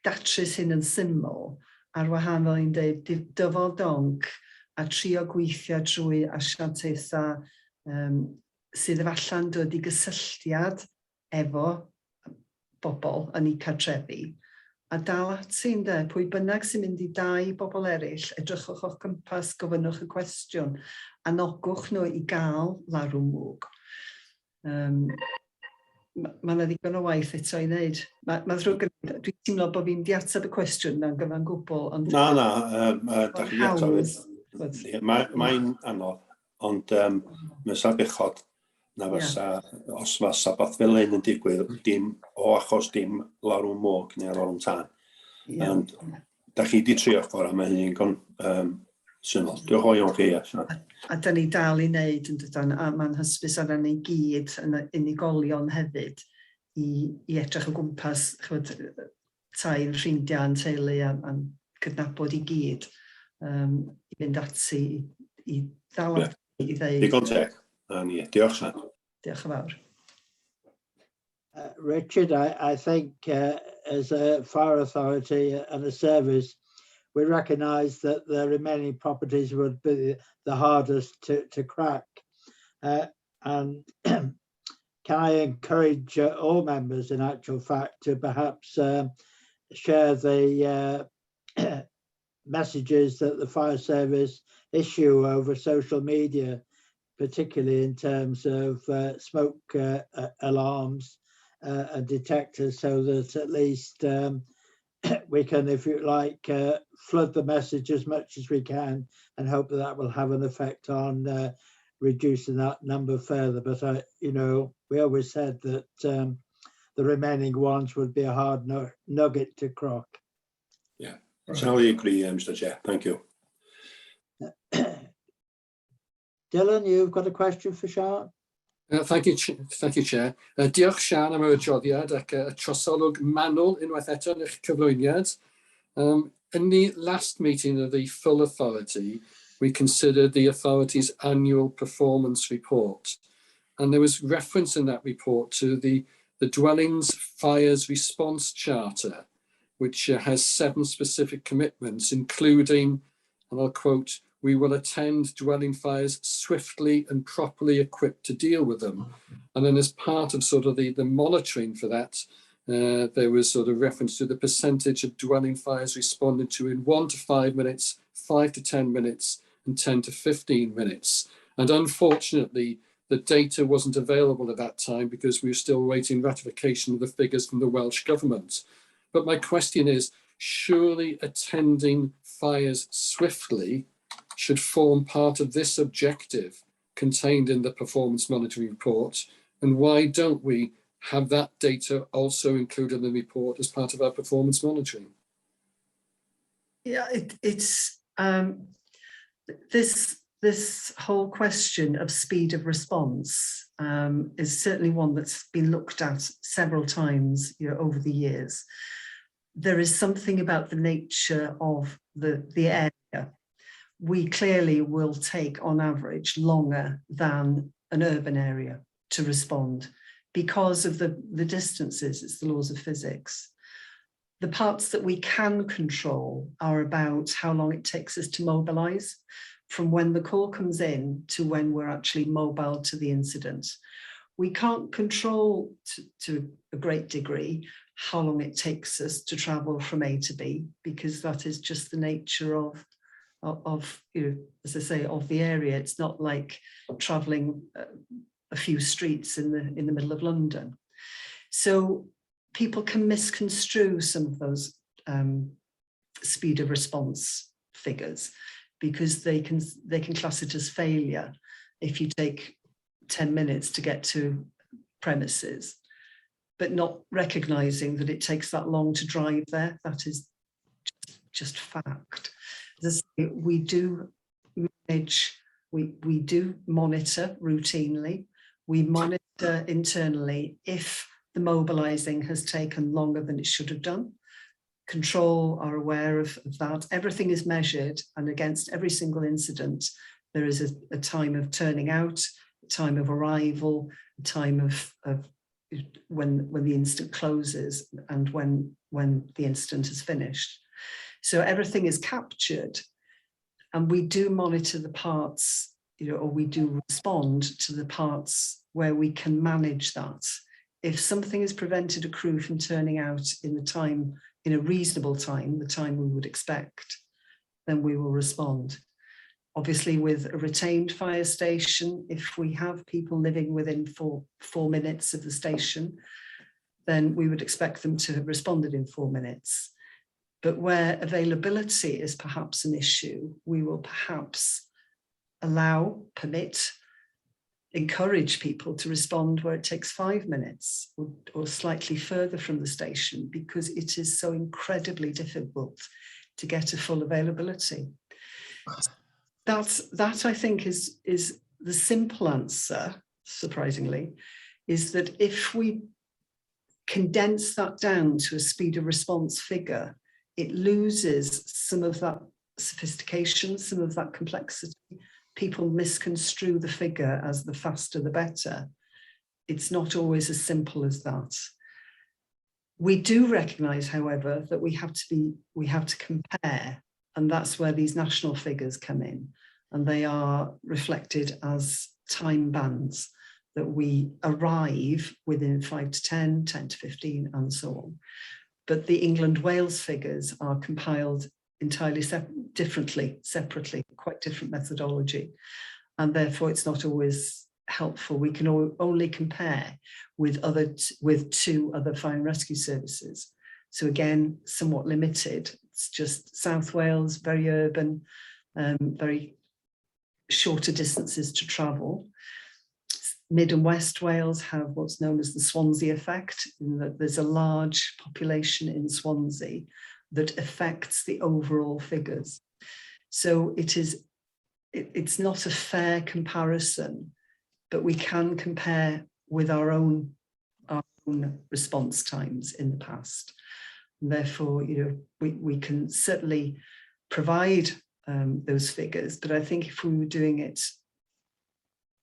datrys hyn yn syml, ar wahân fel i'n deud, dyfal donc a trio gweithio drwy asiantaethau sydd efalla'n dod i gysylltiad efo bobl yn eu cartrefi, a dal ati, ynde, pwy bynnag sy'n mynd i dai bobl eraill, edrychwch o'ch cwmpas, gofynnwch y cwestiwn, anogwch nhw i gael larwm mwg. Ma' 'na ddigon o waith eto i wneud. Ma' ddrwg gen i, dwi'n teimlo bod fi'n di ateb y cwestiwn na'n gyfan gwbl, ond Na, na, da chi 'di ateb. Hawdd, ch'mod. Ie, mae'n anodd, ond mae'n sa bechod na fysa, os fysa beth fel hyn yn digwydd, dim o achos dim larwm mwg neu larwm tân. Ond da chi di trio'ch gorau, mae hynny'n syml. Diolch o iawn chi, ie, Sian. A da ni dal i wneud yn dydan, a mae'n hysbys arna ni gyd yn y unigolion hefyd i edrych o gwmpas, ch'mod, tai'n ffrindiau a'n teulu a'n cydnabod i gyd, i fynd ati i ddal ati i ddeud. Digon teg. Na ni. Diolch, Sian. Diolch yn fawr. Richard, I think as a fire authority and a service, we recognise that the remaining properties would be the hardest to crack. And can I encourage all members, in actual fact, to perhaps share messages that the fire service issue over social media, particularly in terms of smoke alarms and detectors, so that at least we can, if you like, flood the message as much as we can and hope that that will have an effect on reducing that number further. But, we always said that the remaining ones would be a hard nugget to crock. Yeah, totally agree, Mr. Chair. Thank you. Dylan, you've got a question for Sian? Thank you, thank you, Chair. Diolch, Sian, am yr adroddiad ac trosolwg manwl unwaith eto yn eich cyflwyniad. In the last meeting of the full authority, we considered the authority's annual performance report. And there was reference in that report to the Dwellings Fires Response Charter, which has 7 specific commitments, including, and I'll quote, "We will attend dwelling fires swiftly and properly equipped to deal with them." And then as part of sort of the monitoring for that, there was sort of reference to the percentage of dwelling fires responded to in 1 to 5 minutes, 5 to 10 minutes, and 10 to 15 minutes. And unfortunately, the data wasn't available at that time because we were still waiting ratification of the figures from the Welsh Government. But my question is, surely attending fires swiftly should form part of this objective contained in the performance monitoring report. And why don't we have that data also included in the report as part of our performance monitoring? Yeah, it's this whole question of speed of response is certainly one that's been looked at several times, over the years. There is something about the nature of the area. We clearly will take, on average, longer than an urban area to respond because of the distances. It's the laws of physics. The parts that we can control are about how long it takes us to mobilise, from when the call comes in to when we're actually mobile to the incident. We can't control to a great degree how long it takes us to travel from A to B, because that is just the nature of, as I say, of the area. It's not like traveling a few streets in the middle of London. So people can misconstrue some of those speed of response figures, because they can class it as failure if you take 10 minutes to get to premises, but not recognizing that it takes that long to drive there. That is just fact. We do manage, we do monitor routinely. We monitor internally if the mobilizing has taken longer than it should have done. Control are aware of that. Everything is measured, and against every single incident, there is a time of turning out, a time of arrival, a time of when the incident closes and when the incident is finished. So everything is captured, and we do monitor the parts, or we do respond to the parts where we can manage that. If something has prevented a crew from turning out in the time, in a reasonable time, the time we would expect, then we will respond. Obviously, with a retained fire station, if we have people living within four minutes of the station, then we would expect them to have responded in 4 minutes. But where availability is perhaps an issue, we will perhaps allow, permit, encourage people to respond where it takes 5 minutes or slightly further from the station, because it is so incredibly difficult to get a full availability. That I think is the simple answer, surprisingly, is that if we condense that down to a speed of response figure, it loses some of that sophistication, some of that complexity. People misconstrue the figure as the faster the better. It's not always as simple as that. We do recognise, however, that we have to compare, and that's where these national figures come in, and they are reflected as time bands that we arrive within 5 to 10, 10 to 15, and so on. But the England-Wales figures are compiled entirely differently, separately, quite different methodology. And therefore it's not always helpful. We can only compare with two other fire and rescue services. So again, somewhat limited. It's just South Wales, very urban, very shorter distances to travel. Mid and West Wales have what's known as the Swansea effect, in that there's a large population in Swansea that affects the overall figures. So it's not a fair comparison, but we can compare with our own response times in the past. And therefore, you know, we can certainly provide those figures, but I think if we were doing it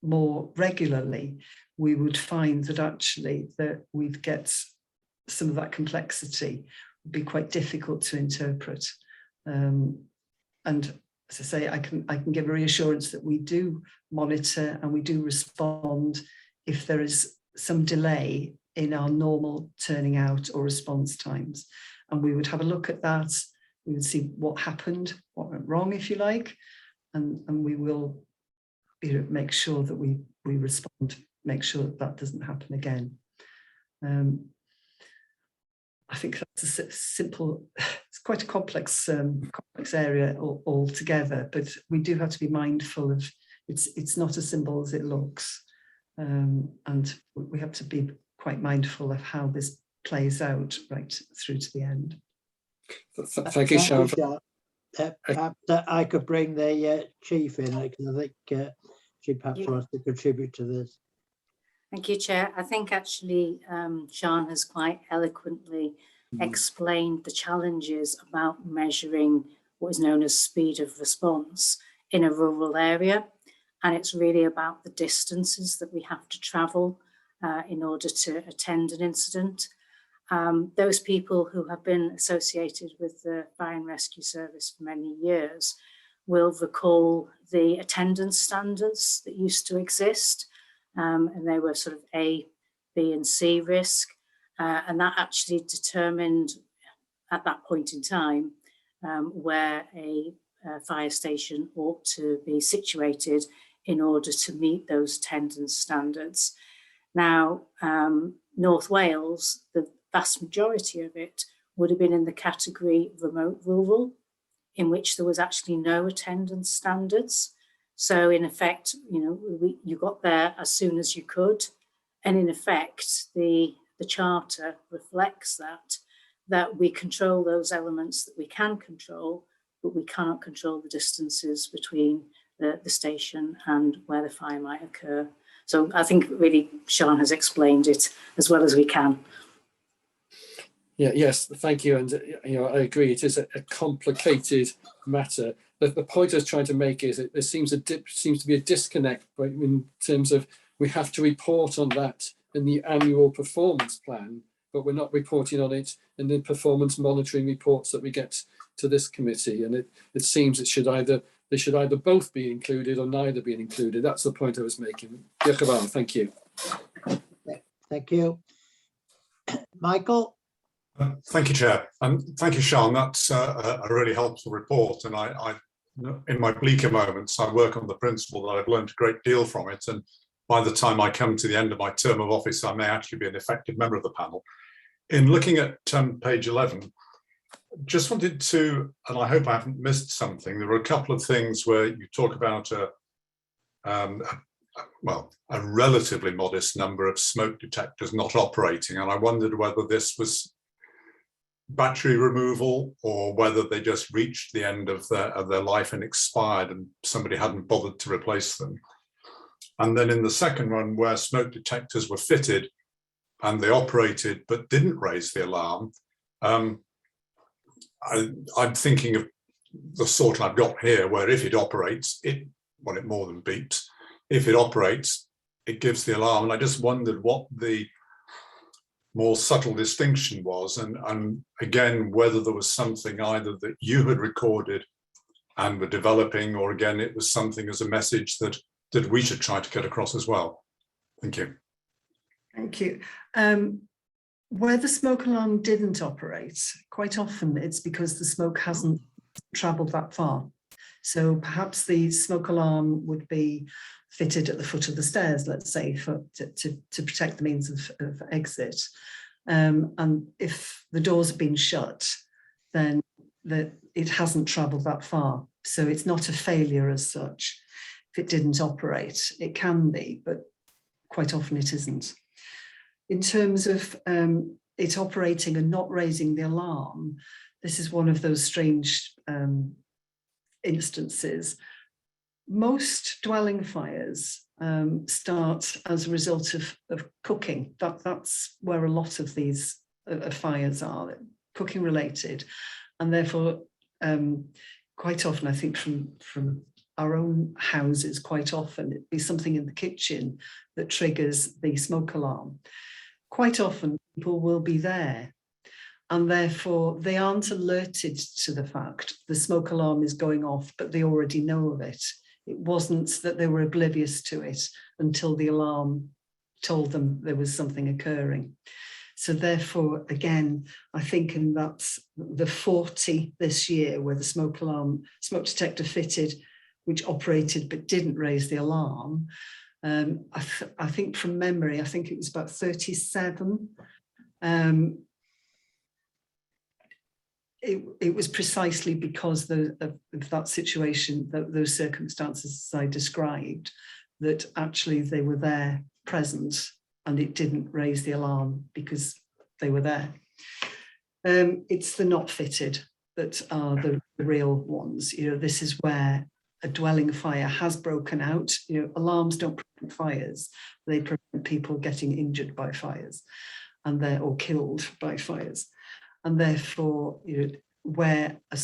more regularly, we would find that actually that we'd get some of that complexity would be quite difficult to interpret. And as I say, I can give a reassurance that we do monitor and we do respond if there is some delay in our normal turning out or response times. And we would have a look at that. We would see what happened, what went wrong, if you like, and we will, you know, make sure that we respond, make sure that that doesn't happen again. I think that's a simple, it's quite a complex complex area altogether, but we do have to be mindful of it's not as simple as it looks, and we have to be quite mindful of how this plays out right through to the end. Thank you, Sian. Perhaps I could bring the chief in, because I think she perhaps wants to contribute to this. Thank you, Chair. I think actually Sian has quite eloquently explained the challenges about measuring what is known as speed of response in a rural area. And it's really about the distances that we have to travel in order to attend an incident. Those people who have been associated with the Fire and Rescue Service for many years will recall the attendance standards that used to exist. And they were sort of A, B and C risk. And that actually determined at that point in time where a fire station ought to be situated in order to meet those attendance standards. Now, North Wales, the vast majority of it would have been in the category remote rural, in which there was actually no attendance standards. So in effect, you know, you got there as soon as you could. And in effect, the charter reflects that we control those elements that we can control, but we cannot control the distances between the station and where the fire might occur. So I think really Sian has explained it as well as we can. Yeah, yes, thank you. And, you know, I agree, it is a complicated matter. The point I was trying to make is that there seems to be a disconnect, right, in terms of we have to report on that in the annual performance plan, but we're not reporting on it in the performance monitoring reports that we get to this committee. And it seems it should either, they should either both be included or neither be included. That's the point I was making. Diolch yn fawr, thank you. Thank you. Michael? Thank you, Chair. And thank you, Sian. That's a really helpful report. And I, in my bleaker moments, I work on the principle that I've learned a great deal from it. And by the time I come to the end of my term of office, I may actually be an effective member of the panel. In looking at page 11, just wanted to, and I hope I haven't missed something, there were a couple of things where you talk about a relatively modest number of smoke detectors not operating. And I wondered whether this was battery removal or whether they just reached the end of their life and expired and somebody hadn't bothered to replace them. And then in the second one, where smoke detectors were fitted and they operated but didn't raise the alarm, I'm thinking of the sort I've got here, where if it operates, it more than beeps. If it operates, it gives the alarm. And I just wondered what the more subtle distinction was, and again, whether there was something either that you had recorded and were developing, or again, it was something as a message that we should try to get across as well. Thank you. Thank you. Where the smoke alarm didn't operate, quite often it's because the smoke hasn't travelled that far. So perhaps the smoke alarm would be fitted at the foot of the stairs, let's say, to protect the means of exit. And if the doors have been shut, then it hasn't travelled that far. So it's not a failure as such. If it didn't operate, it can be, but quite often it isn't. In terms of it operating and not raising the alarm, this is one of those strange instances. Most dwelling fires start as a result of cooking. That's where a lot of these fires are, cooking related. And therefore, quite often, I think from our own houses, quite often, it'd be something in the kitchen that triggers the smoke alarm. Quite often, people will be there, and therefore they aren't alerted to the fact the smoke alarm is going off, but they already know of it. It wasn't that they were oblivious to it until the alarm told them there was something occurring. So therefore, again, I think in that's the 40 this year where the smoke detector fitted, which operated but didn't raise the alarm. I think from memory, I think it was about 37. It was precisely because of that situation, those circumstances as I described, that actually they were there present and it didn't raise the alarm because they were there. It's the not fitted that are the real ones. You know, this is where a dwelling fire has broken out. You know, alarms don't prevent fires, they prevent people getting injured by fires and they're or killed by fires. And therefore, you know, where a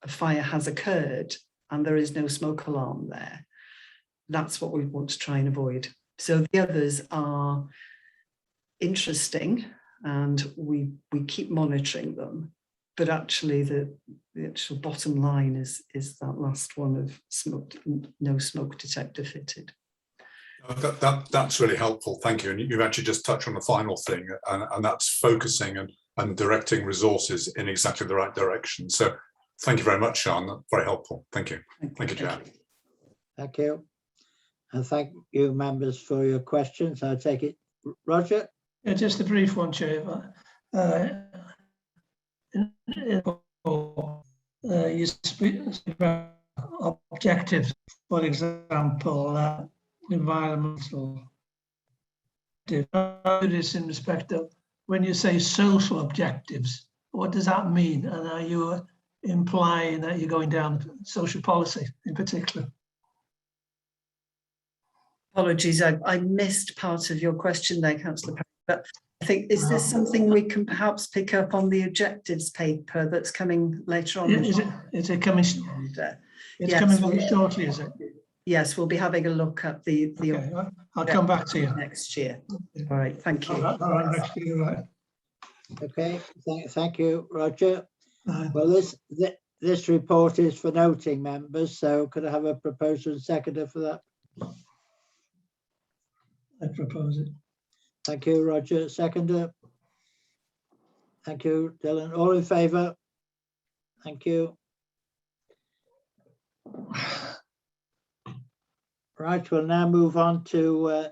fire has occurred and there is no smoke alarm there, that's what we want to try and avoid. So the others are interesting and we keep monitoring them, but actually the actual bottom line is that last one of smoke, no smoke detector fitted. That's really helpful, thank you. And you've actually just touched on the final thing, and that's focusing and directing resources in exactly the right direction. So thank you very much, Sian. That's very helpful. Thank you. Thank you, Chair. Thank you. And thank you, members, for your questions. I take it, Roger? Yeah, just a brief one, Chair. You speak about objectives, for example, environmental. This in respect of when you say social objectives, what does that mean? And are you implying that you're going down social policy in particular? Apologies, I missed part of your question there, Councillor Parry, but I think, is this something we can perhaps pick up on the objectives paper that's coming later on? Is it coming? It's yes, coming very shortly, is it? Yes, we'll be having a look at the okay, I'll come back to you next year. All right, thank you. All right, next year, right. Okay, thank you, Roger. Well, this report is for noting, members, so could I have a proposal and seconder for that? I propose it. Thank you, Roger. Seconder. Thank you, Dylan. All in favour? Thank you. Right, we'll now move on to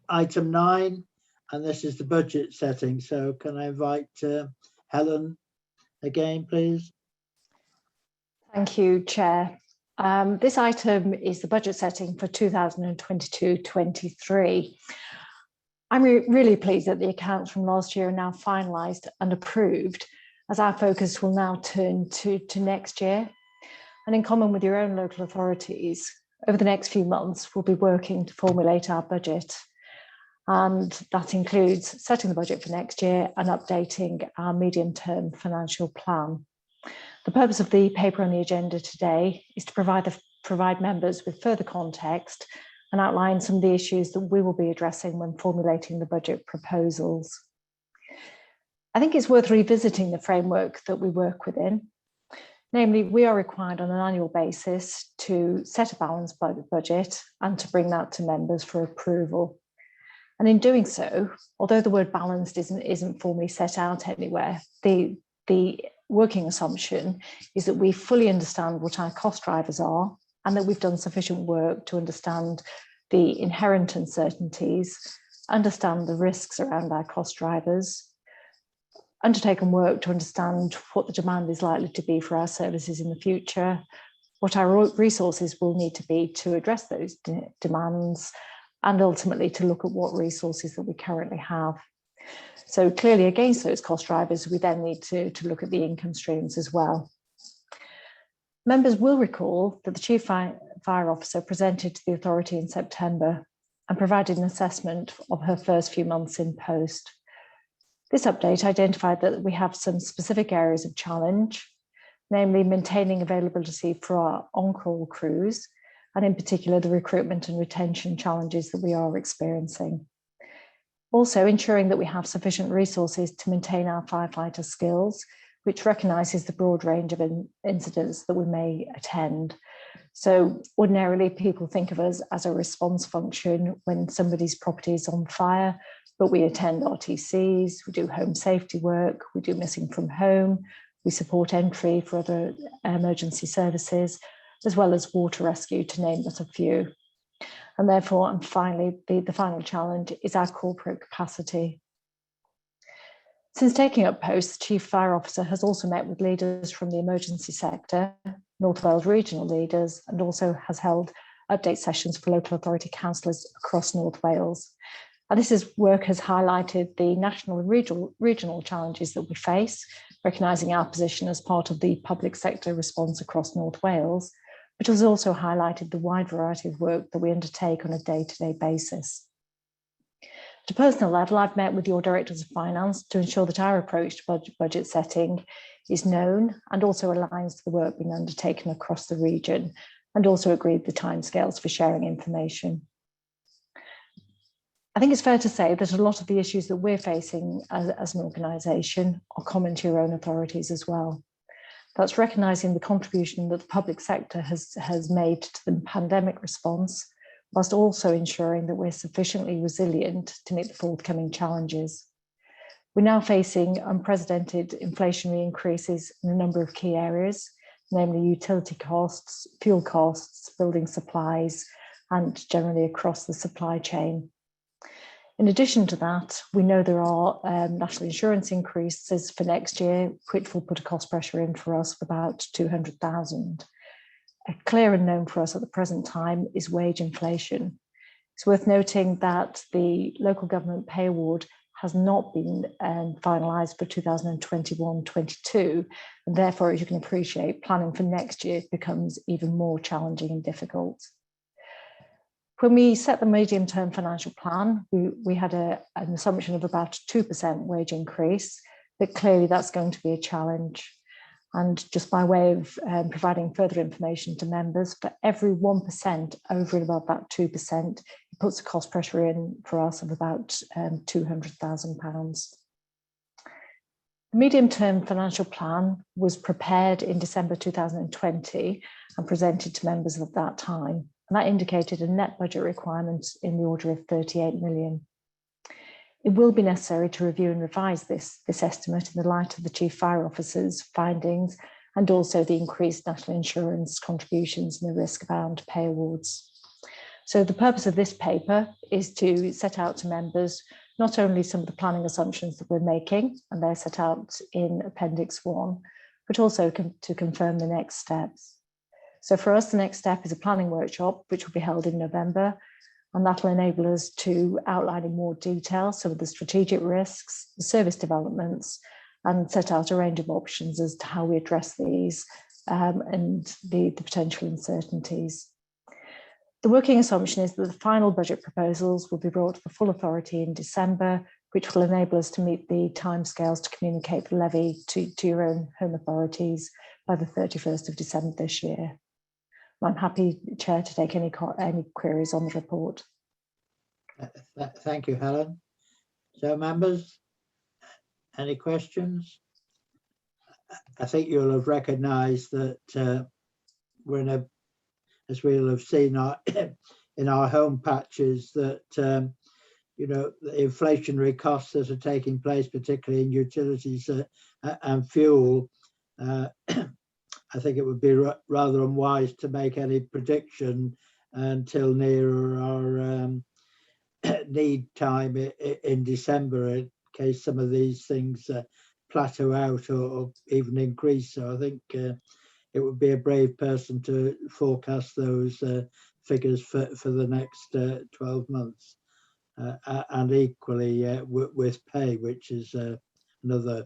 item 9, and this is the budget setting. So can I invite Helen again, please? Thank you, Chair. This item is the budget setting for 2022-23. I'm really pleased that the accounts from last year are now finalised and approved, as our focus will now turn to next year. And in common with your own local authorities, over the next few months, we'll be working to formulate our budget. And that includes setting the budget for next year and updating our medium-term financial plan. The purpose of the paper on the agenda today is to provide members with further context and outline some of the issues that we will be addressing when formulating the budget proposals. I think it's worth revisiting the framework that we work within. Namely, we are required on an annual basis to set a balanced budget and to bring that to members for approval. And in doing so, although the word balanced isn't formally set out anywhere, the working assumption is that we fully understand what our cost drivers are and that we've done sufficient work to understand the inherent uncertainties, understand the risks around our cost drivers, undertaken work to understand what the demand is likely to be for our services in the future, what our resources will need to be to address those demands, and ultimately to look at what resources that we currently have. So clearly against those cost drivers, we then need to look at the income streams as well. Members will recall that the Chief Fire Officer presented to the authority in September and provided an assessment of her first few months in post. This update identified that we have some specific areas of challenge, namely maintaining availability for our on-call crews, and in particular the recruitment and retention challenges that we are experiencing. Also ensuring that we have sufficient resources to maintain our firefighter skills, which recognises the broad range of incidents that we may attend. So ordinarily people think of us as a response function when somebody's property is on fire, but we attend RTCs, we do home safety work, we do missing from home, we support entry for other emergency services, as well as water rescue, to name but a few. And therefore, and finally, the final challenge is our corporate capacity. Since taking up post, the Chief Fire Officer has also met with leaders from the emergency sector, North Wales regional leaders, and also has held update sessions for local authority councillors across North Wales. And this work has highlighted the national and regional challenges that we face, recognising our position as part of the public sector response across North Wales, but has also highlighted the wide variety of work that we undertake on a day-to-day basis. At a personal level, I've met with your directors of finance to ensure that our approach to budget setting is known and also aligns to the work being undertaken across the region, and also agreed the timescales for sharing information. I think it's fair to say that a lot of the issues that we're facing as an organisation are common to your own authorities as well. That's recognising the contribution that the public sector has made to the pandemic response, whilst also ensuring that we're sufficiently resilient to meet the forthcoming challenges. We're now facing unprecedented inflationary increases in a number of key areas, namely utility costs, fuel costs, building supplies, and generally across the supply chain. In addition to that, we know there are national insurance increases for next year, which will put a cost pressure in for us of about 200,000. A clear unknown for us at the present time is wage inflation. It's worth noting that the local government pay award has not been finalised for 2021-22, and therefore, as you can appreciate, planning for next year becomes even more challenging and difficult. When we set the medium-term financial plan, we had an assumption of about a 2% wage increase, but clearly that's going to be a challenge. And just by way of providing further information to members, for every 1% over and above that 2%, it puts a cost pressure in for us of about £200,000. The medium-term financial plan was prepared in December 2020 and presented to members at that time. And that indicated a net budget requirement in the order of 38 million. It will be necessary to review and revise this estimate in the light of the Chief Fire Officer's findings and also the increased national insurance contributions and the risk bound pay awards. So the purpose of this paper is to set out to members not only some of the planning assumptions that we're making, and they're set out in Appendix 1, but also to confirm the next steps. So for us, the next step is a planning workshop, which will be held in November, and that'll enable us to outline in more detail some of the strategic risks, the service developments, and set out a range of options as to how we address these and the potential uncertainties. The working assumption is that the final budget proposals will be brought to the full authority in December, which will enable us to meet the timescales to communicate the levy to your own home authorities by the 31st of December this year. I'm happy, Chair, to take any queries on the report. Thank you, Helen. So, members, any questions? I think you'll have recognised that we're in a, as we'll have seen in our home patches, that you know, the inflationary costs that are taking place, particularly in utilities and fuel, I think it would be rather unwise to make any prediction until nearer our need time in December, in case some of these things plateau out or even increase. So I think it would be a brave person to forecast those figures for the next 12 months. And equally with pay, which is another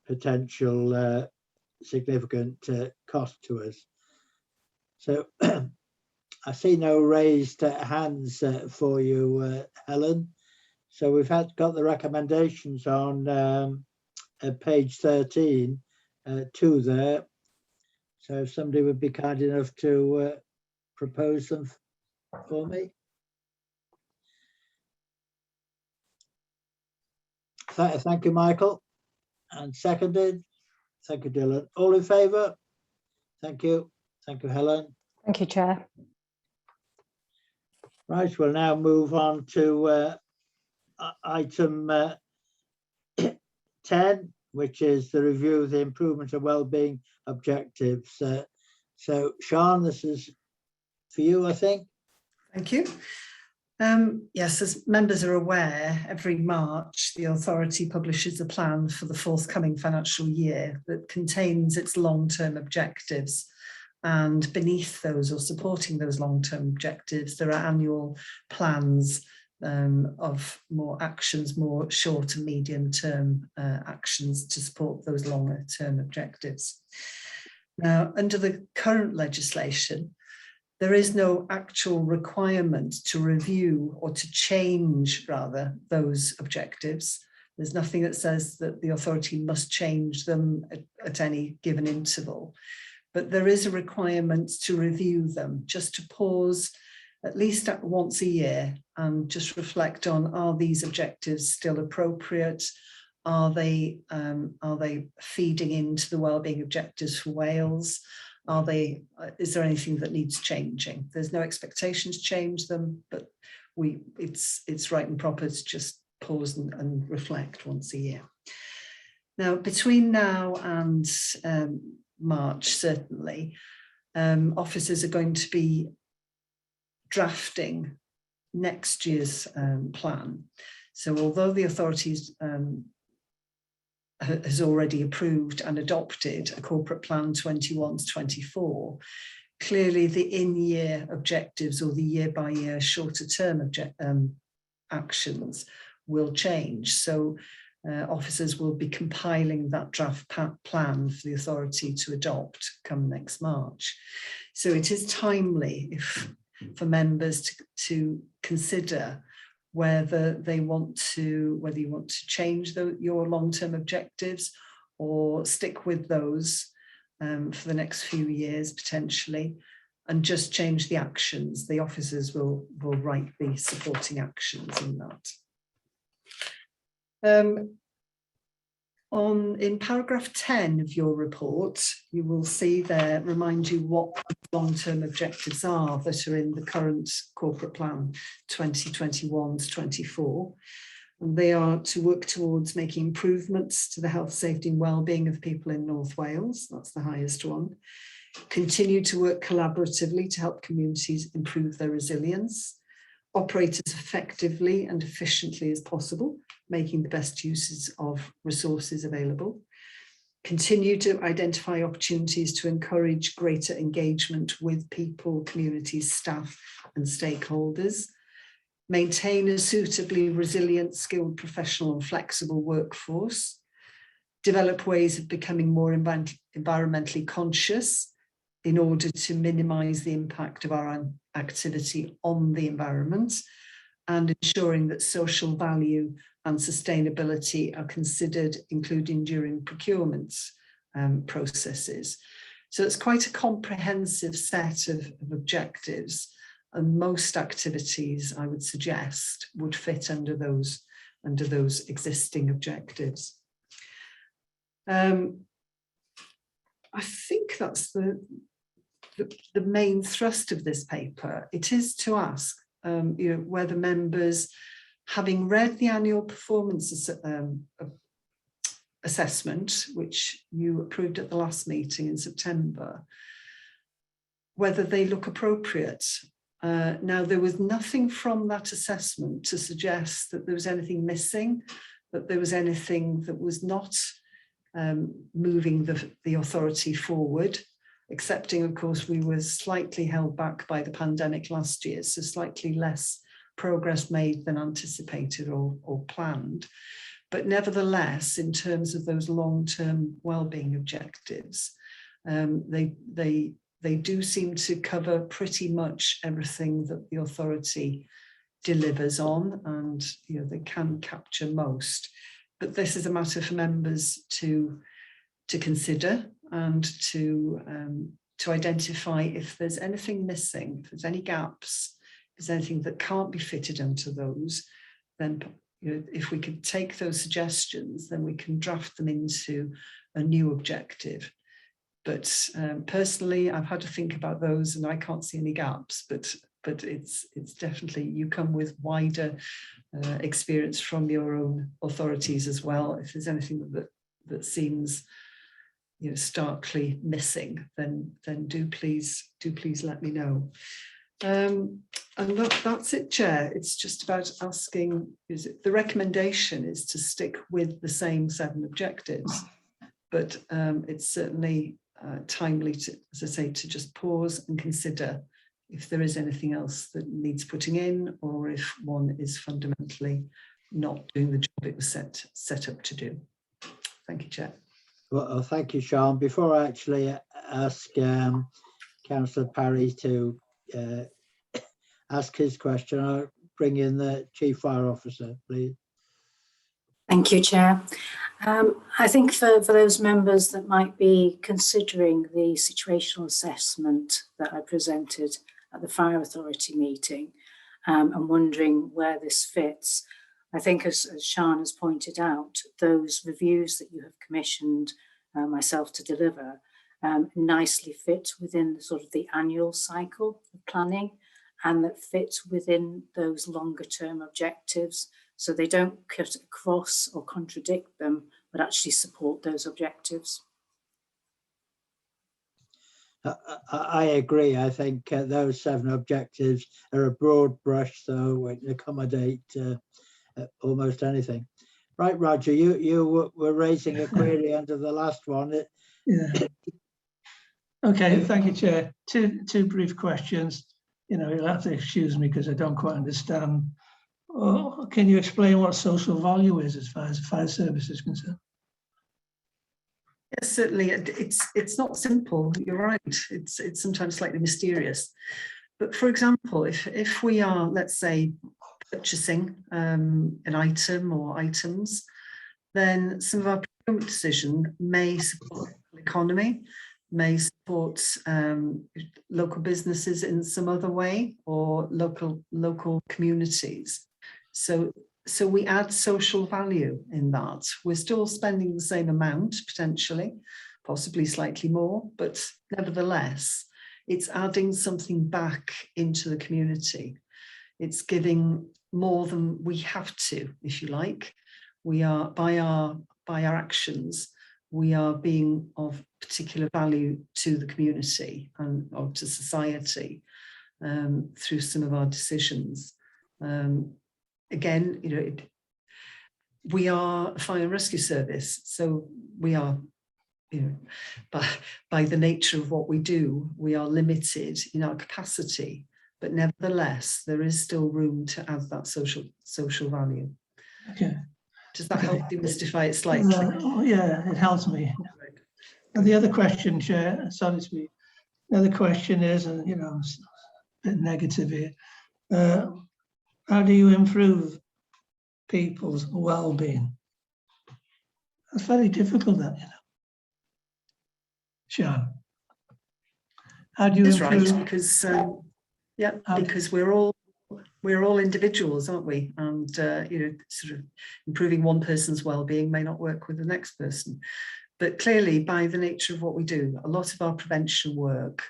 potential significant cost to us. So I see no raised hands for you, Helen. So we've got the recommendations on page 13, 2 there. So if somebody would be kind enough to propose them for me. Thank you, Michael. And seconded. Thank you, Dylan. All in favour? Thank you. Thank you, Helen. Thank you, Chair. Right, we'll now move on to item 10, which is the review of the improvement of wellbeing objectives. So, Sian, this is for you, I think. Thank you. Yes, as members are aware, every March, the authority publishes a plan for the forthcoming financial year that contains its long-term objectives. And beneath those, or supporting those long-term objectives, there are annual plans of more actions, more short and medium-term actions to support those longer-term objectives. Now, under the current legislation, there is no actual requirement to review or to change, rather, those objectives. There's nothing that says that the authority must change them at any given interval. But there is a requirement to review them, just to pause at least once a year and just reflect on, are these objectives still appropriate? Are they feeding into the wellbeing objectives for Wales? Is there anything that needs changing? There's no expectation to change them, but it's right and proper to just pause and reflect once a year. Now, between now and March, certainly, officers are going to be drafting next year's plan. So although the authorities has already approved and adopted a corporate plan 21 to 24, clearly the in-year objectives or the year-by-year shorter term actions will change. So officers will be compiling that draft plan for the authority to adopt come next March. So it is timely for members to consider whether they want to, whether you want to change your long-term objectives or stick with those for the next few years potentially, and just change the actions. The officers will write the supporting actions in that. In paragraph 10 of your report, you will see there, remind you what long-term objectives are that are in the current corporate plan 2021 to 24. And they are to work towards making improvements to the health, safety and well-being of people in North Wales. That's the highest one. Continue to work collaboratively to help communities improve their resilience. Operate as effectively and efficiently as possible, making the best uses of resources available. Continue to identify opportunities to encourage greater engagement with people, communities, staff and stakeholders. Maintain a suitably resilient, skilled, professional and flexible workforce. Develop ways of becoming more environmentally conscious in order to minimise the impact of our activity on the environment, and ensuring that social value and sustainability are considered, including during procurement processes. So it's quite a comprehensive set of objectives, and most activities, I would suggest, would fit under those existing objectives. I think that's the main thrust of this paper. It is to ask you know, whether members, having read the annual performance assessment, which you approved at the last meeting in September, whether they look appropriate. Now, there was nothing from that assessment to suggest that there was anything missing, that there was anything that was not moving the authority forward, excepting, of course, we were slightly held back by the pandemic last year, so slightly less progress made than anticipated or planned. But nevertheless, in terms of those long-term well-being objectives, they do seem to cover pretty much everything that the authority delivers on, and you know, they can capture most. But this is a matter for members to consider and to identify if there's anything missing, if there's any gaps, if there's anything that can't be fitted into those, then you know, if we could take those suggestions, then we can draft them into a new objective. But personally, I've had to think about those and I can't see any gaps, but it's definitely, you come with wider experience from your own authorities as well. If there's anything that seems, you know, starkly missing, then do please let me know. And that's it, Chair. It's just about asking, is it, the recommendation is to stick with the same 7 objectives, but it's certainly timely to, as I say, to just pause and consider if there is anything else that needs putting in, or if one is fundamentally not doing the job it was set up to do. Thank you, Chair. Well, thank you, Sian. Before I actually ask Councillor Parry to ask his question, I'll bring in the Chief Fire Officer, please. Thank you, Chair. I think for those members that might be considering the situational assessment that I presented at the Fire Authority meeting and wondering where this fits, I think as Sian has pointed out, those reviews that you have commissioned myself to deliver nicely fit within the sort of the annual cycle of planning, and that fit within those longer term objectives. So they don't cut across or contradict them, but actually support those objectives. I agree. I think those 7 objectives are a broad brush, so it can accommodate almost anything. Right, Roger, you were raising a query under the last one. Yeah. Okay, thank you, Chair. Two brief questions. You know, you'll have to excuse me because I don't quite understand. Oh, can you explain what social value is as far as the fire service is concerned? Yes, certainly. It's not simple. You're right. It's sometimes slightly mysterious. But for example, if we are, let's say, purchasing an item or items, then some of our procurement decision may support the economy, may support local businesses in some other way, or local communities. So we add social value in that. We're still spending the same amount, potentially, possibly slightly more, but nevertheless, it's adding something back into the community. It's giving more than we have to, if you like. We are, by our actions, we are being of particular value to the community and or to society through some of our decisions. Again, you know, we are a fire and rescue service, so we are, you know, by the nature of what we do, we are limited in our capacity, but nevertheless, there is still room to add that social value. Okay. Does that help demystify it slightly? Oh, yeah, it helps me. And the other question, Chair, sorry to be, the other question is, and you know, it's a bit negative here, how do you improve people's well-being? That's very difficult, that, you know. Sian, how do you That's improve? right, because yeah, because we're all individuals, aren't we? And you know, sort of improving one person's well-being may not work with the next person. But clearly, by the nature of what we do, a lot of our prevention work,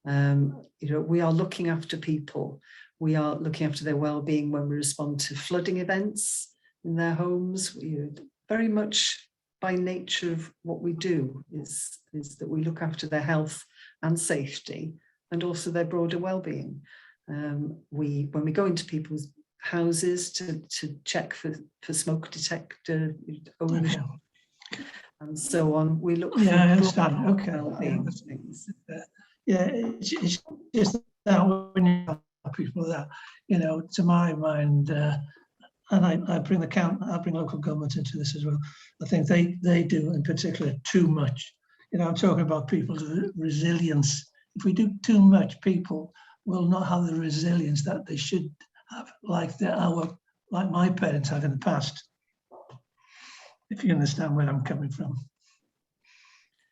you know, we are looking after people. We are looking after their well-being when we respond to flooding events in their homes. You know, very much by nature of what we do, is, is that we look after their health and safety and also their broader well-being. We, when we go into people's houses to, to check for, for smoke detector ownership okay. and so on, we look yeah, I understand. Okay. Well-being things. Yeah, it's, it's just that when you have people that, you know, to my mind, and I, I bring the count, I bring local government into this as well. I think they, they do in particular too much. You know, I'm talking about people's resilience. If we do too much, people will not have the resilience that they should have, like the, our, like my parents had in the past. If you understand where I'm coming from.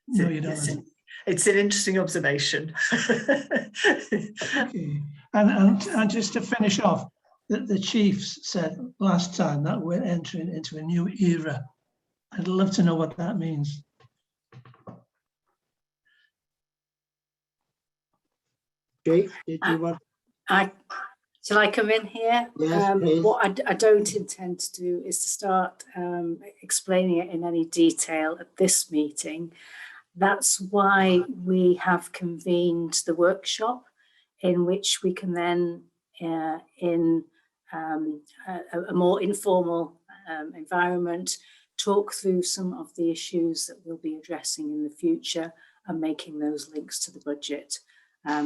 No, you don't. It's, it's an interesting observation. Okay. And, and, and just to finish off, the, the chiefs said last time that we're entering into a new era. I'd love to know what that means. Chief, did you want? I, shall I come in here? Yes, please. What I, I don't intend to do is to start explaining it in any detail at this meeting. That's why we have convened the workshop, in which we can then, in a more informal environment, talk through some of the issues that we'll be addressing in the future and making those links to the budget.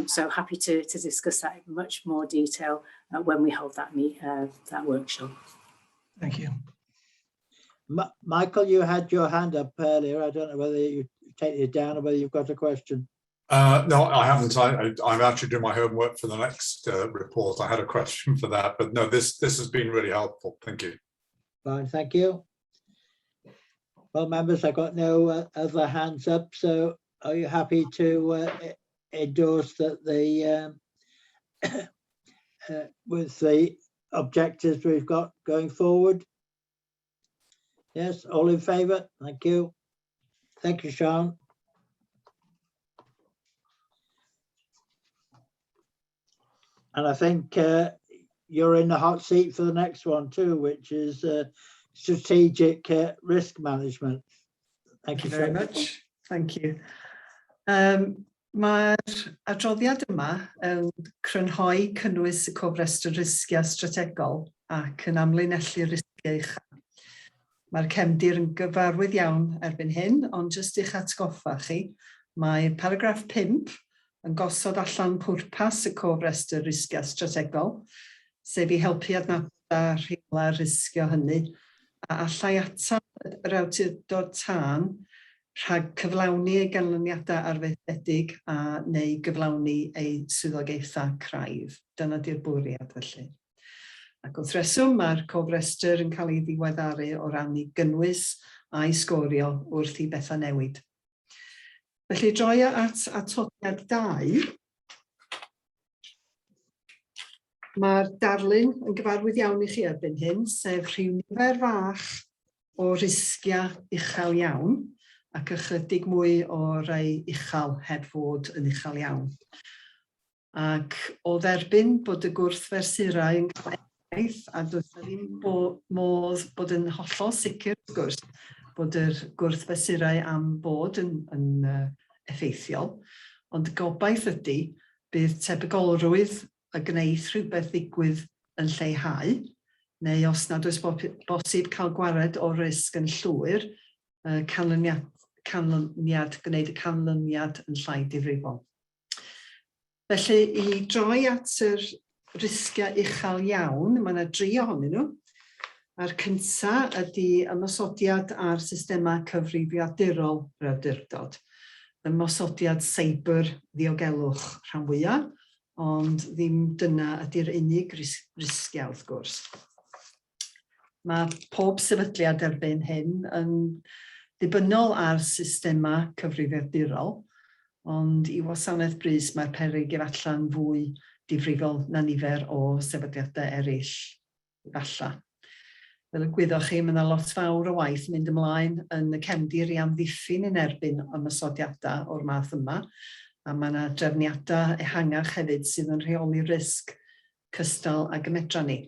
So happy to, to discuss that in much more detail when we hold that meet, that workshop. Thank you. Ma Michael, you had your hand up earlier. I don't know whether you take it down or whether you've got a question. No, I haven't. I, I, I'm actually doing my homework for the next report. I had a question for that, but no, this, this has been really helpful. Thank you. Fine, thank you. Well, members, I've got no other hands up, so are you happy to endorse that the with the objectives we've got going forward? Yes, all in favour? Thank you. Thank you, Sian. And I think you're in the hot seat for the next one too, which is strategic risk management. Thank, Thank you you very Sian. much. Thank you. Mae'r adroddiad yma yn crynhoi cynnwys y cofrestr risgiau strategol ac yn amlinellu risgiau uchel. Mae'r cefndir yn gyfarwydd iawn erbyn hyn, ond jyst i'ch atgoffa chi, mae paragraff 5 yn gosod allan pwrpas y cofrestr risgiau strategol, sef i helpu adnabod a rheolau risgio hynny, a allai atal yr awdurdod tân rhag cyflawni ei ganlyniadau arfaethedig a neu gyflawni ei swyddogaethau craidd. Dyna di'r bwriad felly. Ac wrth reswm, mae'r cofrestr yn cael ei ddiweddaru o ran ei gynnwys a'i sgorio wrth i bethau newid. Felly droi at atodiad 2. Mae'r darlun yn gyfarwydd iawn i chi erbyn hyn, sef rhyw nifer fach o risgiau uchel iawn ac ychydig mwy o rai uchel heb fod yn uchel iawn. Ac o dderbyn bod y gwrthfersurau yn cael effaith, a does 'na ddim modd bod yn hollol sicr, wrth gwrs, bod yr gwrthfesurau am bod yn, yn effeithiol, ond y gobaith ydy bydd tebygolrwydd y gwneith rhywbeth ddigwydd yn lleihau, neu os nad oes bosib cael gwared o risg yn llwyr, canlyniad, canlyniad, gwneud y canlyniad yn llai difrifol. Felly, i droi at yr risgiau uchel iawn, mae yna dri ohonyn nhw. A'r cynta ydy ymosodiad ar systemau cyfrifiadurol yr awdurdod. Ymosodiad seibr ddiogelwch rhan fwyaf, ond ddim dyna ydy'r unig risgiau wrth gwrs. Mae pob sefydliad erbyn hyn yn ddibynnol ar systemau cyfrifiadurol, ond i wasanaeth brys mae'r peryg efallai'n fwy difrifol na nifer o sefydliadau eraill efallai. Fel y gwyddoch chi, mae yna lot fawr o waith yn mynd ymlaen yn y cefndir i amddiffyn yn erbyn ymosodiadau o'r math yma, a mae yna drefniadau ehangach hefyd sydd yn rheoli risg cystal ag y medra ni.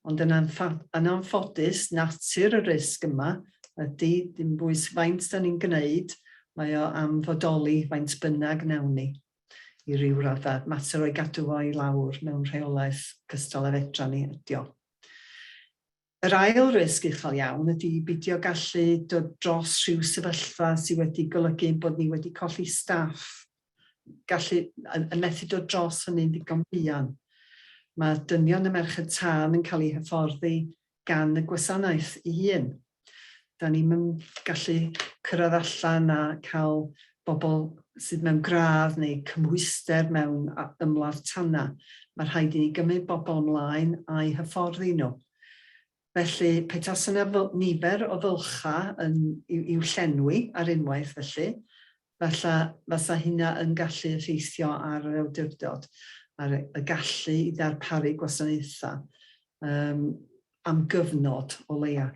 Ond yn, yn anffodus, natur y risg yma ydy, dim bwys faint da ni'n gwneud, mae o am fodoli faint bynnag nawn ni i ryw raddau. Mater o'i gadw fo i lawr mewn rheolaeth cystal â fedra ni ydi o. Yr ail risg uchel iawn ydy beidio gallu dod dros rhyw sefyllfa sydd wedi golygu bod ni wedi colli staff, gallu, yn, yn methu dod dros hynny'n ddigon buan. Mae dynion y merched tân yn cael eu hyfforddi gan y gwasanaeth ei hun. Da ni'm yn gallu cyrraedd allan a cael bobl sydd mewn gradd neu cymhwyster mewn ymladd tanau. Mae rhaid i ni gymryd bobl ymlaen a'u hyfforddi nhw. Felly, pe tasa yna nifer o fylchau yn, i'w, i'w llenwi ar unwaith felly, falle fasa hynna yn gallu effeithio ar yr awdurdod, ar y gallu i ddarparu gwasanaethau um, am gyfnod o leia.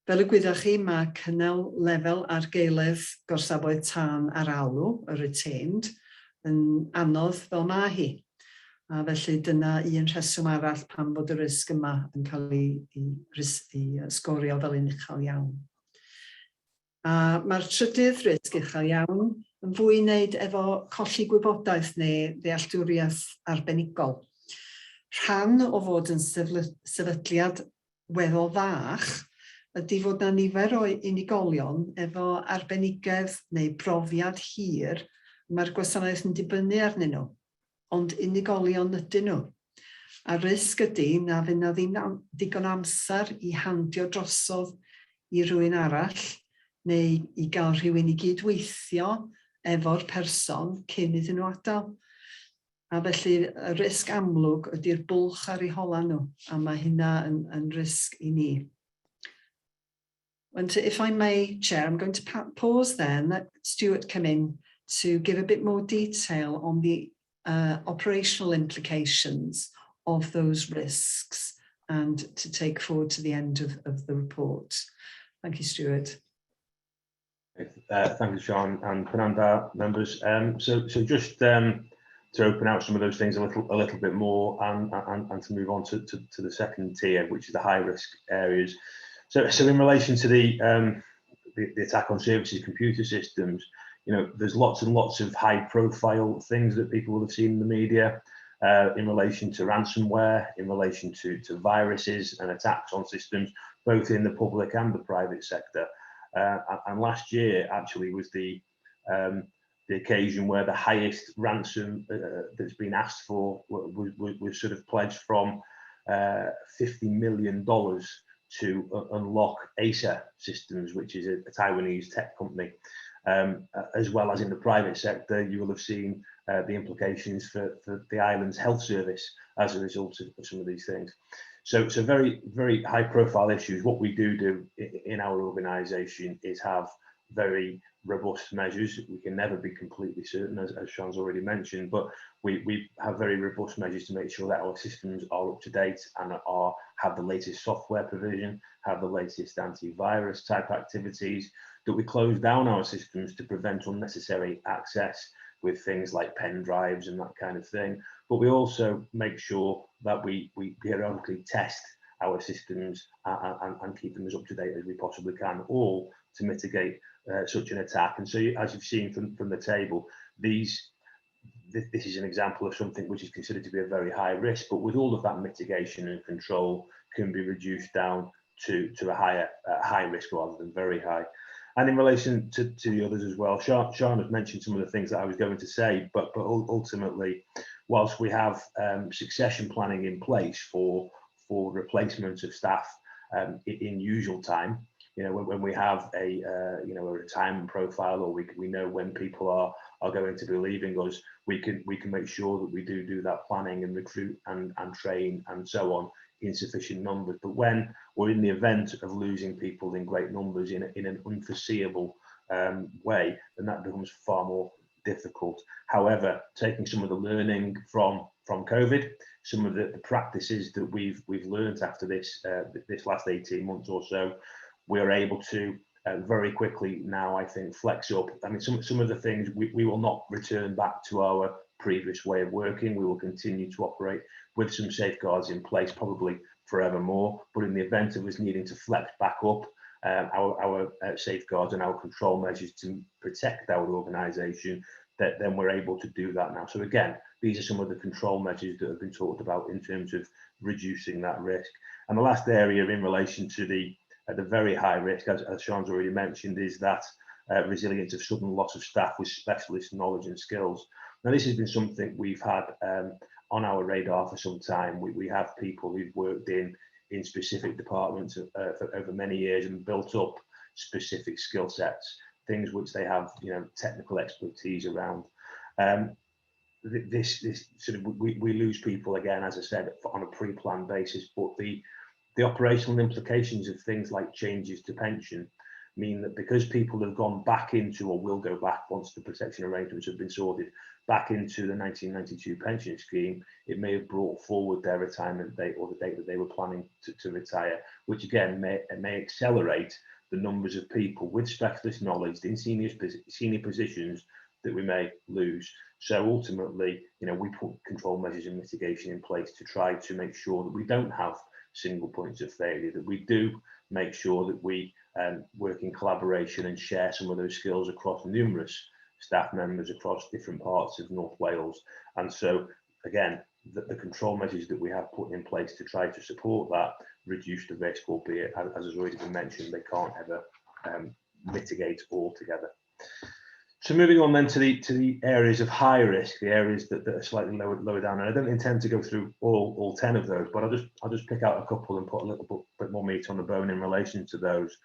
Fel y gwyddoch chi, mae cynnal lefel argaeledd gorsafoedd tân ar alw, y retained, yn anodd fel mae hi. A felly dyna un rheswm arall pam fod y risg yma yn cael ei, ei, ei sgorio fel un uchel iawn. A mae'r trydydd risg uchel iawn yn fwy i wneud efo colli gwybodaeth neu ddealltwriaeth arbenigol. Rhan o fod yn sefydliad weddol fach ydy fod 'na nifer o unigolion efo arbenigedd neu brofiad hir mae'r gwasanaeth yn dibynnu arnyn nhw. ond unigolion ydyn nhw. A'r risg ydy na fydd 'na ddim digon o amser i handio drosodd i rywun arall neu i gael rhywun i gyd-weithio efo'r person cyn iddyn nhw adael. A felly y risg amlwg ydy'r bwlch ar eu hola nhw, a mae hynna yn, yn risg i ni. And if I may, Chair, I'm going to pause there and let Stuart come in to give a bit more detail on the operational implications of those risks and to take forward to the end of, of the report. Thank you, Stuart. Thank you, Sian, and Prynhawn da members. So, so just to open out some of those things a little, a little bit more, and and, and to move on to, to, to the second tier, which is the high risk areas. So, so in relation to the, the, the attack on services computer systems, you know, there's lots and lots of high profile things that people will have seen in the media in relation to ransomware, in relation to, to viruses and attacks on systems, both in the public and the private sector. And last year actually was the the occasion where the highest ransom that's been asked for was, was, was sort of pledged from $50 million to unlock Acer Systems, which is a, a Taiwanese tech company. As well as in the private sector, you will have seen the implications for, for the island's health service as a result of, of some of these things. So, so very, very high profile issues. What we do do in our organisation is have very robust measures. We can never be completely certain, as, as Sian's already mentioned, but we, we have very robust measures to make sure that our systems are up to date and are have the latest software provision, have the latest antivirus type activities, that we close down our systems to prevent unnecessary access with things like pen drives and that kind of thing. But we also make sure that we, we periodically test our systems and, and, and keep them as up to date as we possibly can, all to mitigate such an attack. And so, you, as you've seen from, from the table, these th this is an example of something which is considered to be a very high risk, but with all of that mitigation and control can be reduced down to, to a higher high risk rather than very high. And in relation to, to the others as well, Sian, Sian has mentioned some of the things that I was going to say, but, but ultimately, whilst we have succession planning in place for, for replacement of staff in, in usual time, you know, when, when we have a, you know, a retirement profile or we, we know when people are, are going to be leaving us, we can, we can make sure that we do do that planning and recruit and, and train and so on in sufficient numbers. But when we're in the event of losing people in great numbers in, in an unforeseeable way, then that becomes far more difficult. However, taking some of the learning from, from COVID, some of the, the practices that we've, we've learned after this, this last 18 months or so, we are able to very quickly now, I think, flex up. I mean, some, some of the things we, we will not return back to our previous way of working. We will continue to operate with some safeguards in place, probably forevermore. But in the event of us needing to flex back up, our safeguards and our control measures to protect our organisation, that then we're able to do that now. So again, these are some of the control measures that have been talked about in terms of reducing that risk. And the last area in relation to the very high risk, as Sian's already mentioned, is that resilience of sudden loss of staff with specialist knowledge and skills. Now, this has been something we've had on our radar for some time. We have people who've worked in specific departments for over many years and built up specific skill sets, things which they have, you know, technical expertise around. This sort of, we lose people again, as I said, on a pre-planned basis, but the operational implications of things like changes to pension mean that because people have gone back into, or will go back once the protection arrangements have been sorted, back into the 1992 pension scheme, it may have brought forward their retirement date or the date that they were planning to retire, which again may accelerate the numbers of people with specialist knowledge in senior positions that we may lose. So ultimately, you know, we put control measures and mitigation in place to try to make sure that we don't have single points of failure, that we do make sure that we work in collaboration and share some of those skills across numerous staff members across different parts of North Wales. And so again, the control measures that we have put in place to try to support that reduce the risk, albeit, as has already been mentioned, they can't ever mitigate altogether. So moving on then to the areas of high risk, the areas that are slightly lower down, and I don't intend to go through all 10 of those, but I'll just pick out a couple and put a little bit more meat on the bone in relation to those.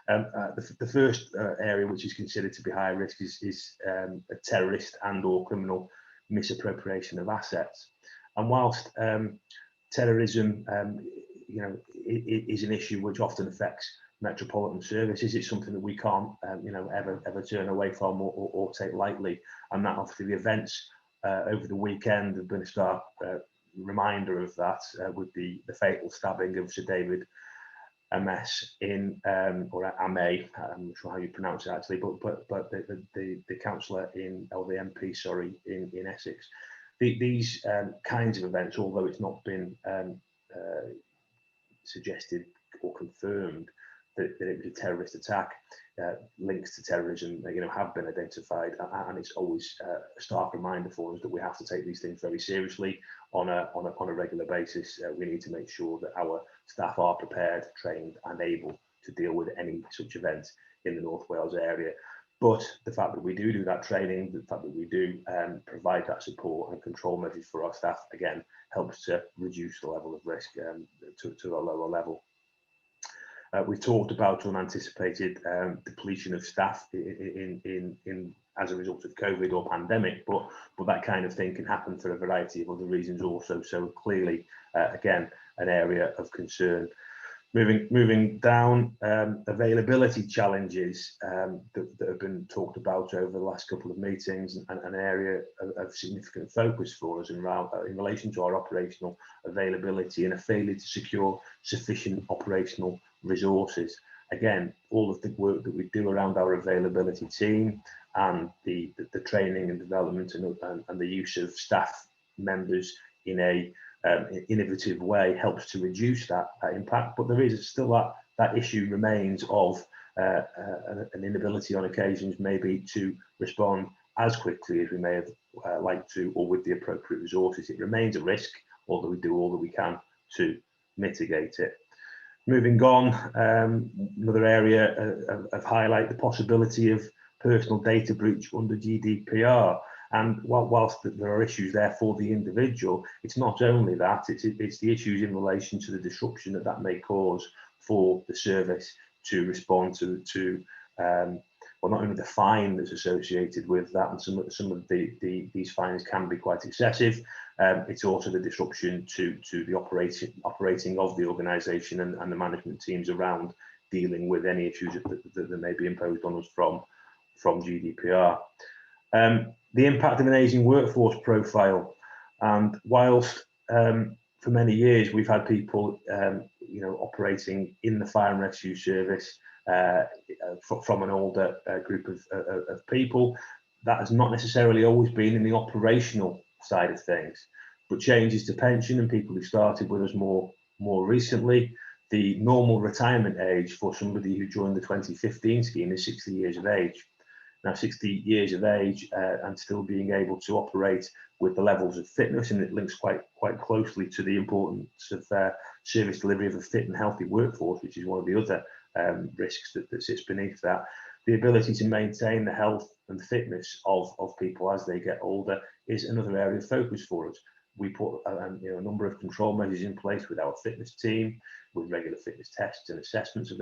The first area which is considered to be high risk is a terrorist and or criminal misappropriation of assets. And whilst terrorism, you know, is an issue which often affects metropolitan services, it's something that we can't, you know, ever turn away from or take lightly. And that obviously the events over the weekend have been a stark reminder of that, with the fatal stabbing of Sir David Amess in, or Amey, I'm not sure how you pronounce it actually, but the councillor in, or the MP, sorry, in Essex. These kinds of events, although it's not been suggested or confirmed that it was a terrorist attack, links to terrorism, you know, have been identified, and it's always a stark reminder for us that we have to take these things very seriously on a regular basis. We need to make sure that our staff are prepared, trained, and able to deal with any such event in the North Wales area. But the fact that we do that training, the fact that we do provide that support and control measures for our staff, again, helps to reduce the level of risk to a lower level. We've talked about unanticipated depletion of staff in as a result of COVID or pandemic, but that kind of thing can happen for a variety of other reasons also. So clearly, again, an area of concern. Moving down, availability challenges that have been talked about over the last couple of meetings, and an area of significant focus for us in relation to our operational availability and a failure to secure sufficient operational resources. Again, all of the work that we do around our availability team and the training and development and the use of staff members in a innovative way helps to reduce that impact, but there is still that issue remains of an inability on occasions maybe to respond as quickly as we may have liked to, or with the appropriate resources. It remains a risk, although we do all that we can to mitigate it. Moving on, another area of highlight, the possibility of personal data breach under GDPR. And whilst there are issues there for the individual, it's not only that, it's the issues in relation to the disruption that may cause for the service to respond to well, not only the fine that's associated with that, and some of these fines can be quite excessive. It's also the disruption to the operating of the organisation and the management teams around dealing with any issues that may be imposed on us from GDPR. The impact of an ageing workforce profile, and whilst for many years we've had people you know, operating in the fire and rescue service from an older group of people, that has not necessarily always been in the operational side of things. But changes to pension and people who started with us more recently, The normal retirement age for somebody who joined the 2015 scheme is 60 years of age. Now, 60 years of age and still being able to operate with the levels of fitness, and it links quite closely to the importance of service delivery of a fit and healthy workforce, which is one of the other risks that sits beneath that. The ability to maintain the health and fitness of people as they get older is another area of focus for us. We put a number of control measures in place with our fitness team, with regular fitness tests and assessments of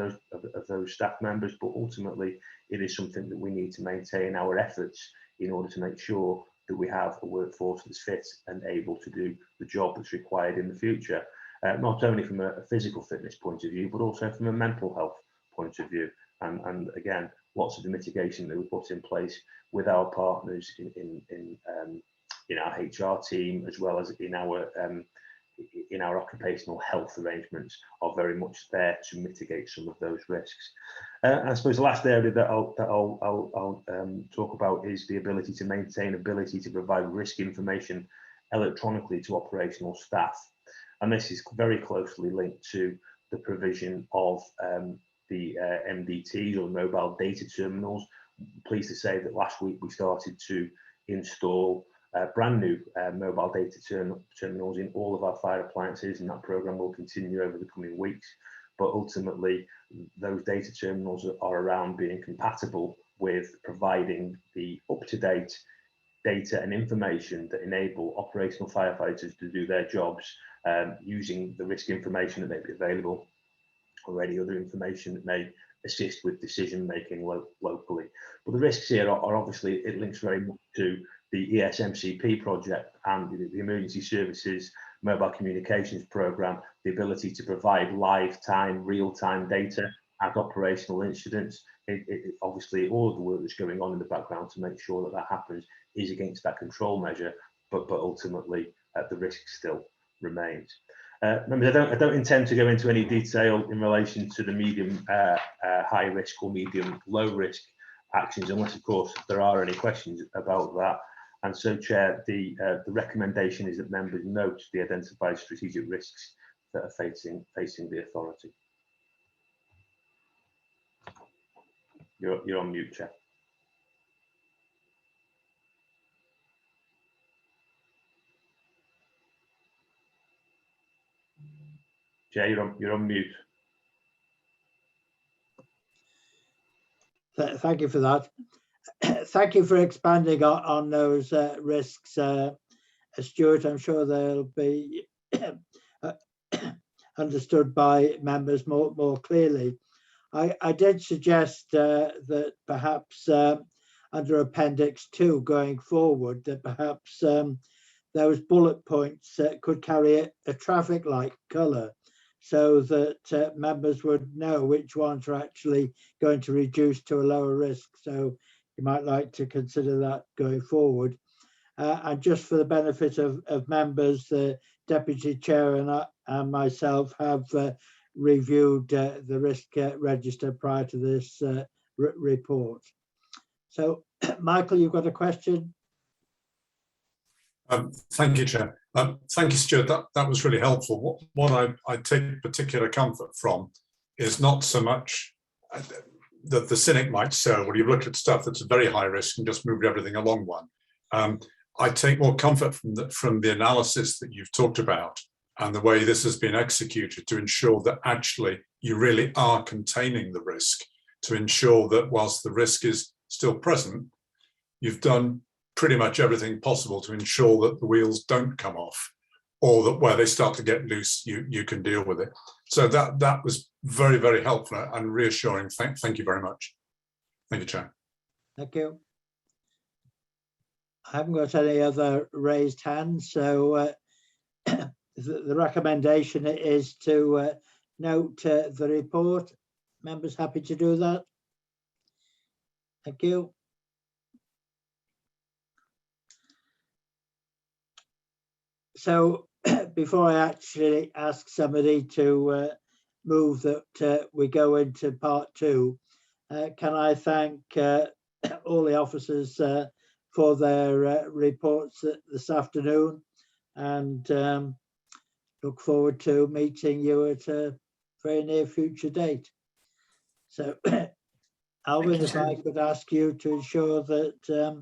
those staff members, but ultimately it is something that we need to maintain our efforts in order to make sure that we have a workforce that's fit and able to do the job that's required in the future, not only from a physical fitness point of view, but also from a mental health point of view. And again, lots of the mitigation that we put in place with our partners in our HR team, as well as in our occupational health arrangements, are very much there to mitigate some of those risks. I suppose the last area that I'll talk about is the ability to maintain ability to provide risk information electronically to operational staff, and this is very closely linked to the provision of the MDTs, or mobile data terminals. I'm pleased to say that last week we started to install brand new mobile data terminals in all of our fire appliances, and that program will continue over the coming weeks. But ultimately, those data terminals are around being compatible with providing the up-to-date data and information that enable operational firefighters to do their jobs using the risk information that may be available or any other information that may assist with decision making locally. But the risks here are obviously, it links very much to the ESMCP project and the Emergency Services Mobile Communications Programme, the ability to provide live time, real-time data at operational incidents. It obviously, all of the work that's going on in the background to make sure that that happens is against that control measure, but ultimately the risk still remains. Members, I don't intend to go into any detail in relation to the medium high risk or medium low risk actions, unless of course there are any questions about that. And so, Chair, the recommendation is that members note the identified strategic risks that are facing the authority. You're on mute, Chair. Chair, you're on mute. Thank you for that. Thank you for expanding on those risks, Stuart. I'm sure they'll be understood by members more clearly. I did suggest that perhaps under Appendix 2 going forward, that perhaps those bullet points could carry a traffic light colour, so that members would know which ones are actually going to reduce to a lower risk. So you might like to consider that going forward. And just for the benefit of members, the Deputy Chair and myself have reviewed the risk register prior to this report. So, Michael, you've got a question? Thank you, Chair. Thank you, Stuart. That was really helpful. What I take particular comfort from is not so much that the cynic might say, well, you've looked at stuff that's very high risk and just moved everything along one. I take more comfort from the analysis that you've talked about and the way this has been executed to ensure that actually you really are containing the risk, to ensure that whilst the risk is still present, you've done pretty much everything possible to ensure that the wheels don't come off, or that where they start to get loose, you can deal with it. So that was very, very helpful and reassuring. Thank you very much. Thank you, Chair. Thank you. I haven't got any other raised hands, so the recommendation is to note the report. Members happy to do that? Thank you. So before I actually ask somebody to move that we go into part two, can I thank all the officers for their reports this afternoon, and look forward to meeting you at a very near future date. So, Alwyn, if I could ask you to ensure that